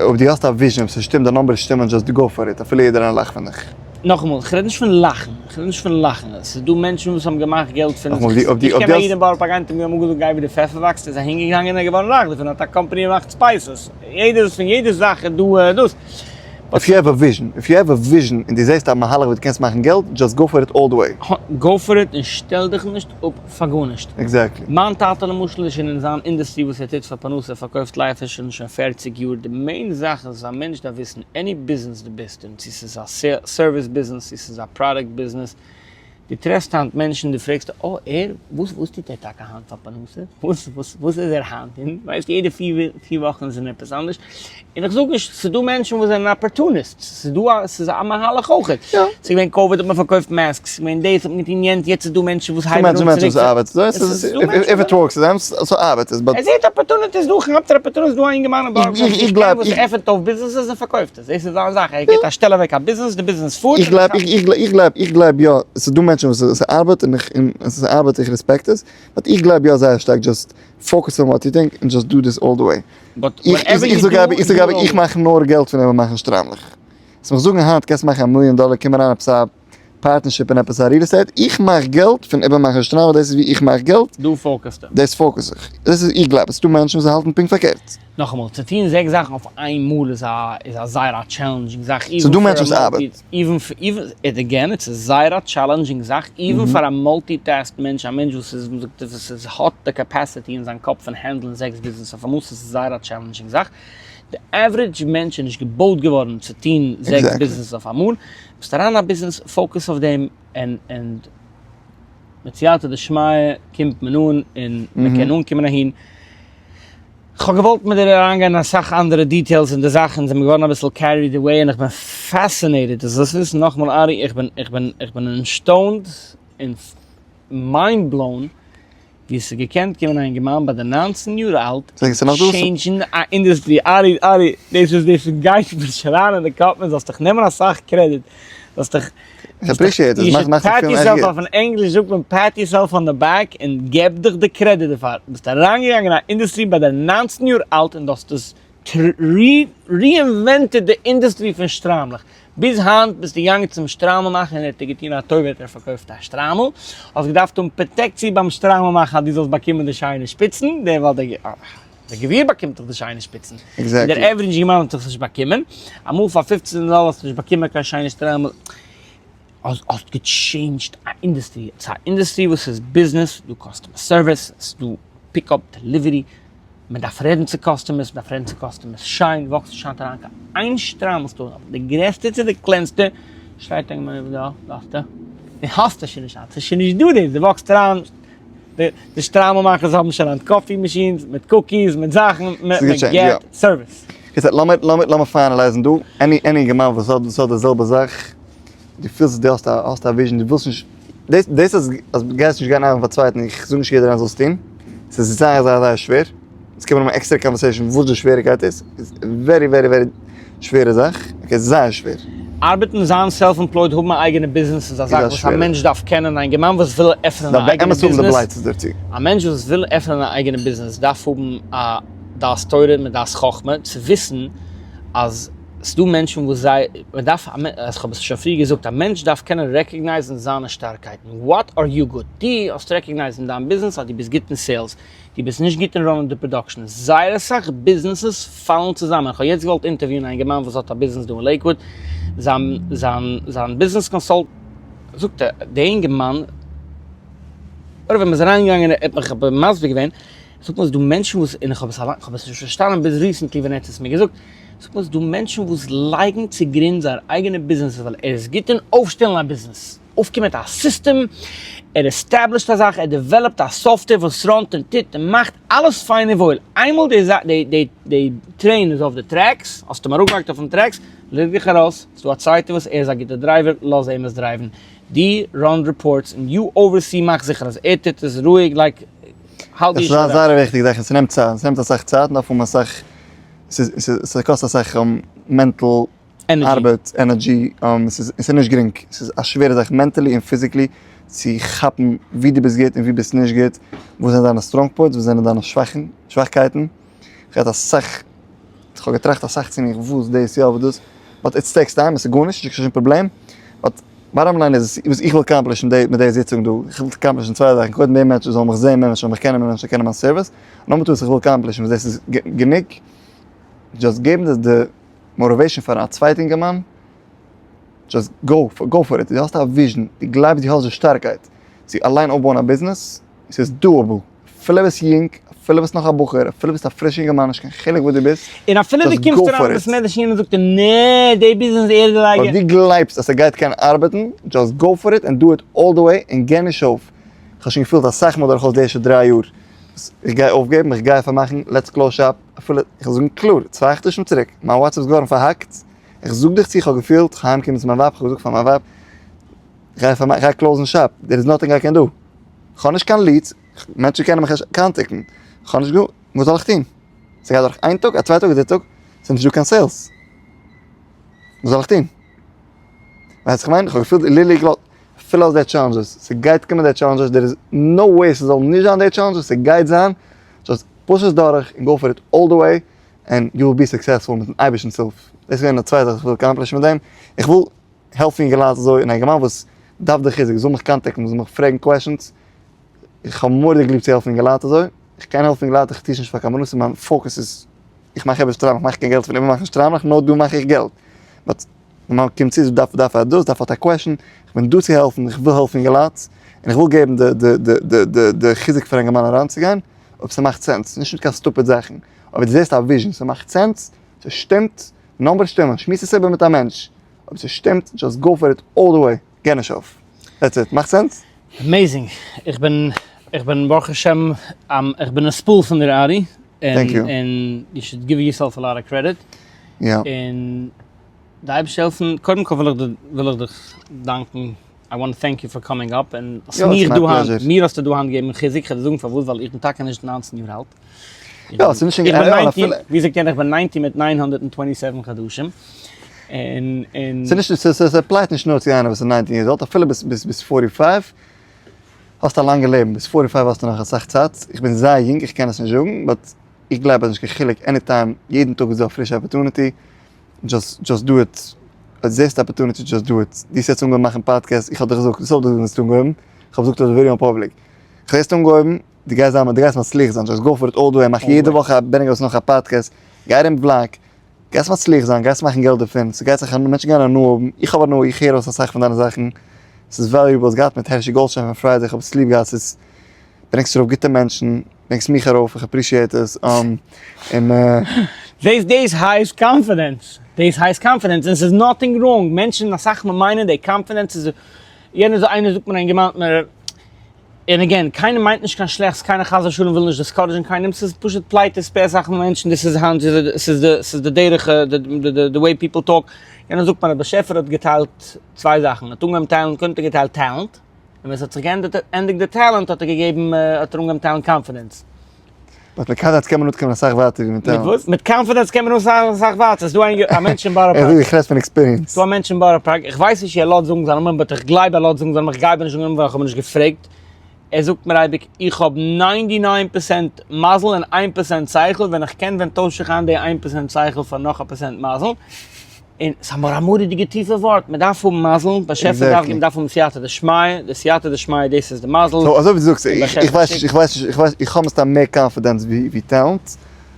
אויב דו האסט א vision אויב ס'שטימט די numbers שטימען just go for it אפילו יעדער איינער לאכט פון דיך. נאכאמאל, איך רעד נישט פון לאכן, איך רעד נישט פון לאכן, עס איז דא מענטשן וואס האבן געמאכט געלט פון, איך קען א איד אין בארא פארק איינער האט מיר אמאל געזאגט גיי ווי די פעפער וואקסט, איז אהין געגאנגען און ער איז געווארן רייך דערפון, האט א קאמפאני און מאכט spices, יעדער פון יעדע זאך איז דא דאס. If you have a vision, if you have a vision און דו זעסט א מהלך ווי דו קענסט מאכן געלט, just go for it all the way. Go for it און שטעל דיך נישט אפ פאר גארנישט. Exactly. מיין טאטע למשל איז שוין אין זיין industry וואס ער טוט פאר פרנסה, ער פארקויפט life insurance שוין 40 יאר, די main זאך איז א מענטש דארף וויסן any ביזנעס דו ביסט אין, צו ס'איז א service ביזנעס, צו ס'איז א product ביזנעס, דו טרעפסט היינט מענטשן, דו פרעגסט, אה, ער, וואס וואס טוט ער טאקע היינט פאר פרנסה? וואס וואס וואס איז ער היינט אין? ווייסט, יעדע פיר וואכן איז אין עפעס אנדערש. און איך זאג נישט, ס'איז דא מענטשן וואס זענען opportunists, ס'איז דא א, ס'איז א מהלך אויך. ס'איז געווען COVID האט מען פארקויפט masks, ס'איז געווען דאס האט מען געטון יענץ, יעצט איז דא מענטשן וואס הייבן אן צוריק צו. If it works for them, so ארבעט עס, but. ער זעט opportunities דא, כאפט ער opportunities דא א אינגערמאן אין בארא פארק, איך קען וואס עפענט אויף ביזנעסעס און פארקויפט עס, דאס איז זיין זאך, ער גיבט א שטעל אוועק א ביזנעס, די ביזנעס פארט. איך גלייב, איך גלייב, איך גלייב יא, ס'איז דא מענטשן וואס עס ארבעט און איך, און עס ארבעט איך respect עס, but איך גלייב יא זייער שטארק just focus on what you think און just do this all the way. איך זאג אייביג, איך זאג אייביג, איך מאך נאר געלט פון איבערמאכן שטריימלעך. זאל מיך זאגן היינט קענסט מאכן א מיליאן דאלער קום אריין עפעס א partnership אין עפעס א real estate, איך מאך געלט פון איבערמאכן שטריימלעך דאס איז ווי איך מאך געלט. דא focus סטו. דאס focus איך. דאס איז איך גלייב עס איז דא מענטשן וואס האלטן פונקט פארקערט. נאכאמאל, צו טון זעקס זאכן אויף איין מאל איז א איז א זייער א challenging זאך. ס'איז דא מענטשן וואס ארבעט. Even even again it's זייער א challenging זאך even פאר א multitask מענטש א מענטש וואס איז מ'זאגט וואס איז האט די capacity אין זיין קאפ פון handle ן זעקס ביזנעס אויף אמאל ס'איז זייער א challenging זאך. די average מענטש איז נישט געבויט געווארן צו טון זעקס ביזנעסעס אויף אמאל, ביסט אריין אין א ביזנעס, focus אויף דעם, און מיט סייעתא דשמיא קומט מען אן און מען קען אנקומען אהין. כ'האב געוואלט מיט דיר אריינגיין אין אסאך אנדערע details אין די זאכן, זעמיר געווארן אביסל carried away און איך בין fascinated, דו זאלסט וויסן נאכאמאל ארי, איך בין איך בין איך בין ערשטוינט און mind blown ווי עס איז געקענט קומען א אינגערמאן ביי די 19 יאר אלט change ן א industry, ארי ארי דאס איז דאס גייט מיר נישט אריין אין די קאפ, מען זאלסט דיך נעמען אסאך credit, זאלסט דיך איך appreciate עס, מאך מאך דיך פילן עכט גוט. אויפן ענגליש זאגט מען pat yourself on the back און געב דיך די credit דערפאר, ביסט אריינגעגאנגען אין א industry ביי די 19 יאר אלט און דו האסט עס reinvented די industry פון שטריימלעך, ביז היינט ביסטו געגאנגען צום שטריימל מאכער און ער האט דיר געטון א טובה האט ער פארקויפט א שטריימל, האסט געדארפט האבן פראטעקציע ביים שטריימל מאכער אז דו זאלסט באקומען די שיינע שפיצן, דער ווייל דער גביר באקומט דאך די שיינע שפיצן, און דער average אינגערמאן האט עס נישט באקומען, אמאל פאר 15 דאלער האסטו נישט באקומען קיין שיינע שטריימל, האסט גע change ט א industry, ס'איז א industry וואס איז ביזנעס, ס'איז דא customer service, ס'איז דא pick up, delivery, מען דארף רעדן צו customers, מען דארף רעדן צו customers שיין, וואקסט נישט היינט אריין קיין איין שטריימל store, אבער די גרעסטע צו די קלענסטע, שרייט א גמרא דא, דארפסטו, די האסט עס שוין נישט היינט, ס'איז שוין נישט דא דאס, די וואקסט אריין, די שטריימל מאכערס האבן שוין היינט coffee machines, מיט cookies, מיט זאכן, מען געט service. יעצט לאמיר לאמיר לאמיר finalize ן דא, any any אינגערמאן וואס האט וואס האט די זעלבע זאך, דו פילסט דו האסט א האסט א vision, דו ווילסט נישט, דאס דאס אז אז דו גייסט נישט גיין ארבעטן פאר צווייטן, איך זאג נישט יעדער איינער זאל עס טון, ס'איז זייער זייער זייער שווער, עס קען מען האבן א עקסטערע conversation וואס די שוועריקייט איז, איז very very very שווערע זאך, okay זייער שווער. ארבעטן, זיין self employed, האבן א אייגענע ביזנעס איז א זאך וואס א מענטש דארף קענען, א אינגערמאן וואס וויל עפענען א אייגענע ביזנעס, א מענטש וואס וויל עפענען א אייגענע ביזנעס דארף האבן א דעת תורה מיט דעת חכמה צו וויסן אז ס'דא מענטשן וואס זיי, מען דארף, איך האב עס שוין פריער געזאגט, א מענטש דארף קענען recognize ן זיינע שטארקייטן, what are you good, דו האסט recognize ט אין דיין ביזנעס אז דו ביסט גוט אין sales, דו ביסט נישט גוט אין run ען די production, זייער אסאך ביזנעסעס פאלן צוזאמען, איך האב יעצט געוואלט interview ען א אינגערמאן וואס האט א ביזנעס דא אין לעיקוואוד, זיין זיין זיין ביזנעס consult זאגט ער, די אינגערמאן, אדער ווען מען איז אריינגעגאנגען ער האט מיך מסביר געווען, זאגט מען ס'איז דא מענטשן וואס, און איך האב עס אליין, איך האב עס נישט פארשטאנען ביז recently ווען ער האט עס מיר געזאגט, זאגט מען ס'איז דא מענטשן וואס לייגן צוגרונד זייער אייגענע ביזנעס ווייל ער איז גוט אין אויפשטעלן א ביזנעס, אויפקומען מיט א סיסטעם, ער establish ט א זאך, ער develop ט א software וואס run ט און טוט און מאכט, אלעס פיין און וואויל, איינמאל די די train איז אויף די tracks, האסט אים אראפגעלייגט אויפן tracks, לייג דיך ארויס, ס'איז דא א צווייטער וואס ער איז א גוטער driver, לאז אים עס drive ן, דו run reports און you oversee מאך זיכער אז ער טוט עס רואיג like האלט די. עס איז א זייער וויכטיגע זאך און ס'נעמט צייט, ס'נעמט אסאך צייט און דארף האבן אסאך, ס'קאסט אסאך mental ארבעט, energy, ס'איז נישט גרינג, ס'איז א שווערע זאך mentally און physically צו כאפן ווי דו ביסט גוט און ווי ביסט נישט גוט, וואס זענען דיינע strong points, וואס זענען דיינע שוואכקייטן, איך האב אסאך, איך האב געטראכט אסאך צו מיך וואס דאס יא וואס דאס, but it's takes time, עס איז גארנישט, נישט קיין שום פראבלעם, but bottom line איז וואס איך וויל accomplish ן מיט די זיצונג דא, איך וויל accomplish ן צוויי זאכן, קודם מער מענטשן זאלן מיך זען, מער מענטשן זאלן מיך קענען, מער מענטשן זאלן קענען מיין service, number two וואס איך וויל accomplish ן וואס דאס איז גענוג, just געבן די motivation פאר א צווייטע אינגערמאן, just go go for it, דו האסט א vision, דו גלייבסט דו האסט די שטארקייט צו אליין אויפבויען א ביזנעס, ס'איז doable, אפילו ביסט יונג, אפילו ביסט נאך א בחור, אפילו ביסט א פרישע אינגערמאן, נישט קיין חילוק וואס דו ביסט, און אפילו דו קומסט אריין אין בית מדרש און יענער זאגט דיר נע, די ביזנעס ער לייגער. אויב דו גלייבסט אז ס'גייט קענען ארבעטן, just go for it and do it all the way און גיב נישט אויף. כ'האב שוין געפילט אסאך מאל דורכאויס די ערשטע דריי יאר, איך גיי אויפגעבן, איך גיי פארמאכן, let's close shop, אפילו, איך וועל זאגן קלאר, צוויי חדשים צוריק, מיין WhatsApp איז געווארן פארהאקט, איך זאג דיך צו איך האב געפילט, איך אהיימגעקומען צו מיין ווייב, איך האב געזאגט פאר מיין ווייב, איך גיי פארמאכן, איך גיי close ן shop, there is nothing I can do, איך האב נישט קיין leads, מענטשן קענען מיך נישט contact ן, איך האב נישט גאר, וואס זאל איך טון? ס'גייט דורך איין טאג, א צוויי טאג, א דריטע טאג, ס'איז נישטא קיין sales, וואס זאל איך טון? ווייסט איך מיין? איך האב געפילט לילי געלאזט, fill אויס די challenges, ס'גייט קומען די challenges, there is no way ס'זאל נישט זיין די challenges, ס'גייט זיין, just push עס דורך און go for it all the way, and you will be successful מיטן אייבערשטנ'ס הילף. דאס איז געווען די צווייטע זאך וואס איך וויל accomplish ן מיט דעם, איך וויל העלפן אינגעלייט אזוי, און א אינגערמאן וואס דארף די חיזוק זאל מיך contact ן, זאל מיך פרעגן questions, איך האב מורא'דיג ליב צו העלפן אינגעלייט אזוי, איך קען העלפן אינגעלייט, איך טוה עס נישט פאר קיין פרנסה, מיין focus איז, איך מאך עפעס שטריימלעך, איך מאך קיין געלט פון איבערמאכן שטריימלעך, נאר דא מאך איך געלט, but ווען מען קומט צו דארף דארף ער דאס, דארף האט א question, איך בין דא צו העלפן, איך וויל העלפן אינגעלייט, און איך וויל געבן די די די די די די חיזוק פאר אינגערמאן אריינצוגיין, אויב ס'מאכט sense, נישט מיט קיין stupid זאכן, אבער דו זעסט א vision, ס'מאכט sense. ס'שטימט, numbers שטימען, שמועס עס איבער מיט א מענטש, אויב ס'שטימט, just go for it all the way, גיי נישט אויף. That's it. מאכט sense? Amazing. איך בין, איך בין ברוך השם, איך בין נתפעל פון דיר ארי. Thank you. און you should give yourself a lot of credit. יא. און די אייבערשטער העלפן, קודם כל וויל איך דיר, וויל איך דיך דאנקן, I want thank you for coming up, און האסט מיר דא היינט, מיר האסטו דא היינט געגעבן חיזוק, כ'וועל דיר זאגן פארוואס, ווייל איך בין טאקע נישט 19 יאר אלט. יא, ס'איז נישט איך בין 19, ווי זאגט יענער, איך בין 19 מיט 927 חדשים. און, און. ס'איז נישט, ס'איז apply ט נישט נאר צו איינער וואס איז 19 years old, אפילו ביז, ביז, ביז 45, האסט א לאנגע לעבן, ביז 45 האסטו נאך אסאך צייט, איך בין זייער יונג, איך קען עס נישט זאגן, but איך גלייב אז נישט קיין חילוק, any time, יעדן טאג איז דא א פרישע opportunity, just, just do it, אויב זעסטו opportunity, just do it, דו האסט יעצט אנגעהויבן מאכן פאדקעסט, איך האב דיך געזאגט, וואס האב איך דיך געזאגט ווען דו האסט אנגעהויבן? איך האב געזאגט אויף די ווידעא אין public, איך האב יעצט אנגעהויבן, דו גייסט זיין, דו גייסט מצליח זיין, just go for it all the way, מאך יעדע וואך א, ברענג ארויס נאך א פאדקעסט, גיי ארום vlog, גייסט מצליח זיין, גייסט מאכן געלט דערפון, ס'גייט זיך, מענטשן גייען הנאה האבן, איך האב הנאה, איך הער אויס אסאך פון דיינע זאכן, ס'איז valuable, האסט געהאט מיט הערשי גאלדשטיין פון Friday, איך האב עס ליב געהאט, ס'איז, ברענגסט ארויף גוטע מענטשן, ברענגסט מיך ארויף, איך appreciate עס, און. דאס דאס הייסט confidence, דאס הייסט confidence, און ס'איז nothing wrong, מענטשן אסאך מאל מיינען די confidence איז, יענער זאגט, איינער זאגט מיר, איינער געמיינט מיר, און again, קיינער מיינט נישט קיין שלעכטס, קיינער חס ושלום וויל נישט discourage ן קיינעם, ס'איז פשוט פליטת פה אסאך מאל מענטשן, דאס איז היינט, ס'איז די, ס'איז די דרך, די way people talk, יענער זאגט מיר אז באשעפער האט געטיילט צוויי זאכן, ער האט אנגעהויבן טיילן, קודם האט ער געטיילט talent, און ווען ס'האט זיך געענדיגט די talent האט ער געגעבן, האט ער אנגעהויבן טיילן confidence. But מיט confidence קען מען אנקומען אסאך ווייטער ווי מיט talent. מיט וואס? מיט confidence קען מען אנקומען אסאך ווייטער. ס'איז דא א מענטש אין בארא פארק. איך רעד פון experience. ס'איז דא א מענטש אין בארא פארק, איך ווייס נישט צו ער לאזט זאגן זיין נאמען, but איך גלייב ער לאזט זאגן זיין נאמען, איך גיי אבער נישט זאגן נאמען ווייל איך האב אים נישט געפרעגט. ער זאגט מיר אייביג, איך האב 99 percent מזל און 1% שכל, ווען איך קען ווען טויש איך איין די 1% שכל פאר נאך א percent מזל. און ס'איז א מורא'דיגע טיפע ווארט, מען דארף האבן מזל, באשעפער דארף געבן, מען דארף האבן סייעתא דשמיא, די סייעתא דשמיא דאס איז די מזל. So אזוי ווי דו זאגסט, איך ווייס נישט, איך ווייס נישט, איך ווייס, איך האב מסתם מער confidence ווי talent,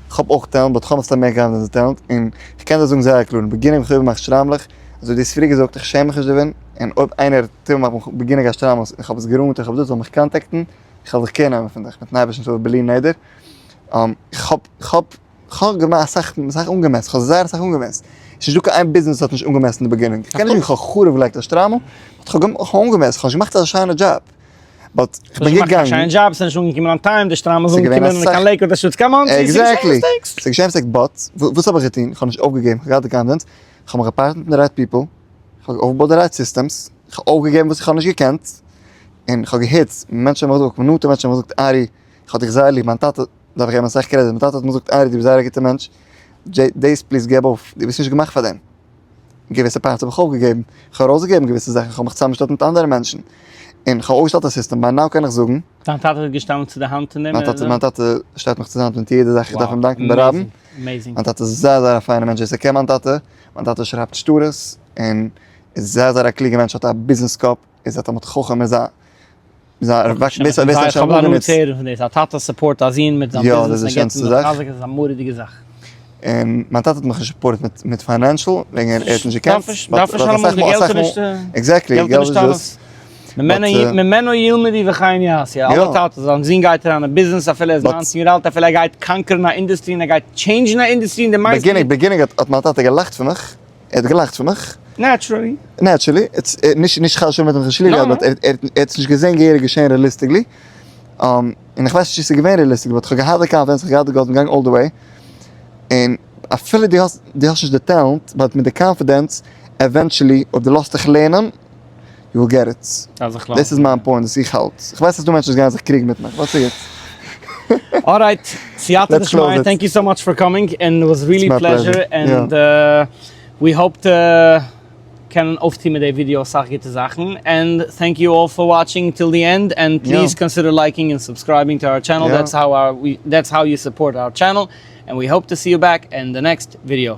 איך האב אויך talent, but איך האב מסתם מער confidence ווי talent, און איך קען דיר זאגן זייער קלאר, אין beginning ווען איך האב איבערגעמאכט שטריימלעך, אזוי ווי דו האסט פריער געזאגט, איך שעם מיך נישט דערפון, און אויב איינער טוט מיר מאכן beginning א שטריימל, איך האב עס געראנט, איך האב דאס, זאל מיך contact ן, איך וועל זיך care נעמען פון דיך, מיטן אייבערשטנ'ס הילף בלי נדר, איך האב, איך האב. כ'האב געמאכט אסאך אסאך אנגעמעסט, כ'האב זייער אסאך אנגעמעסט, ס'איז נישט דא קיין איין ביזנעס וואס האט נישט אנגעמעסט אין די beginning, כ'קען נישט זאגן כ'האב חרוב געלייגט א שטריימל, but כ'האב אנגעמעסט, כ'האב נישט געמאכט אזא שיינע דזשאב, but כ'בין געגאנגען. שיינע דזשאב, ס'איז נישט אנגעקומען on time, די שטריימל איז אנגעקומען און קיין לעיקוואד אשאד, come on, ס'איז געשען mistakes. Exactly, ס'איז געשען mistakes, but וואס האב איך געטון, כ'האב נישט אויפגעגעבן, כ'האב געהאט די confidence, כ'האב מיך געפארטנערט מיט די right people, כ'האב אויפגעבויט די right systems, כ'האב אויפגעגעבן וואס איך האב נישט געקענט, און כ'האב געהערט מענטשן האבן מיר געזאגט, נאנטע מענטשן האבן מיר געזאגט, ארי, כ'האב דיך זייער ליב, מיין טאטע, דארף איך געבן אסאך credit, מיין טאטע האט מיר געזאגט ארי דו ביסט זייער א גוטער מענטש, דעיס please געב אויף, דו ביסט נישט געמאכט פאר דעם. געוויסע parts האב איך אויפגעגעבן, איך האב ארויסגעגעבן געוויסע זאכן, איך האב מיך צוזאמגעשטעלט מיט אנדערע מענטשן, און איך האב אויפגעשטעלט א סיסטעם, ביי now קען איך זאגן. דיין טאטע איז געשטאנען צו די האנט אין דעם? מיין טאטע שטייט מיך צו די האנט מיט יעדע זאך, איך דארף אים דאנקען ברבים. מיין טאטע איז זייער זייער א פיינער מענטש, ווער ס'קען מיין טאטע, מיין טאטע שרייבט שטרות, און איז זייער זייער א קלוגער מענטש, האט א ביזנעס קאפ, איז א תלמיד חכם, איז א איך האב הנאה צו הערן פון דאס, א טאטע support א זון מיט זיין ביזנעס און געבט אים די חיזוק איז א מורא'דיגע זאך. און מיין טאטע האט מיך נישט support ט מיט financial, וועגן ער האט נישט געקענט. דארף נישט אלעמאל די געלט איז נישט. Exactly, געלט איז דאס. ממנו ילמדו וכן יעשו, אלע טאטעס, זיין זון גייט אריין אין ביזנעס אפילו ער איז 19 יאר אלט, אפילו ער גייט conquer ן א industry און ער גייט change ן א industry אין די מייסטן. Beginning האט מיין טאטע געלאכט פון מיך. ער האט געלאכט פון מיך. Naturally. Naturally. נישט נישט חס ושלום האט ער מיך נישט ליב געהאט, but ער האט עס נישט געזען געהעריג געשען realistically. און איך ווייס נישט צו עס איז געווען realistically, but איך האב געהאט די confidence, איך האב געהאט די guts, כ'בין געגאנגען all the way. און אפילו דו האסט דו האסט נישט די talent, but מיט די confidence, eventually, אויב דו לאזט דיך לערנען, you will get it. דאס איז מיין point וואס איך האלט. איך ווייס אז ס'דא מענטשן וואס גייען זיך קריגן מיט מיך, but ס'גוט. Alright, סייעתא דשמיא, thank you so much for coming, and was really pleasure, and we hope to קענען אויפטון מיט די ווידיאו אסאך גוטע זאכן, and thank you all for watching till the end, and please consider liking און subscribing to our channel, that's how you support our channel, and we hope to see you back in the next video.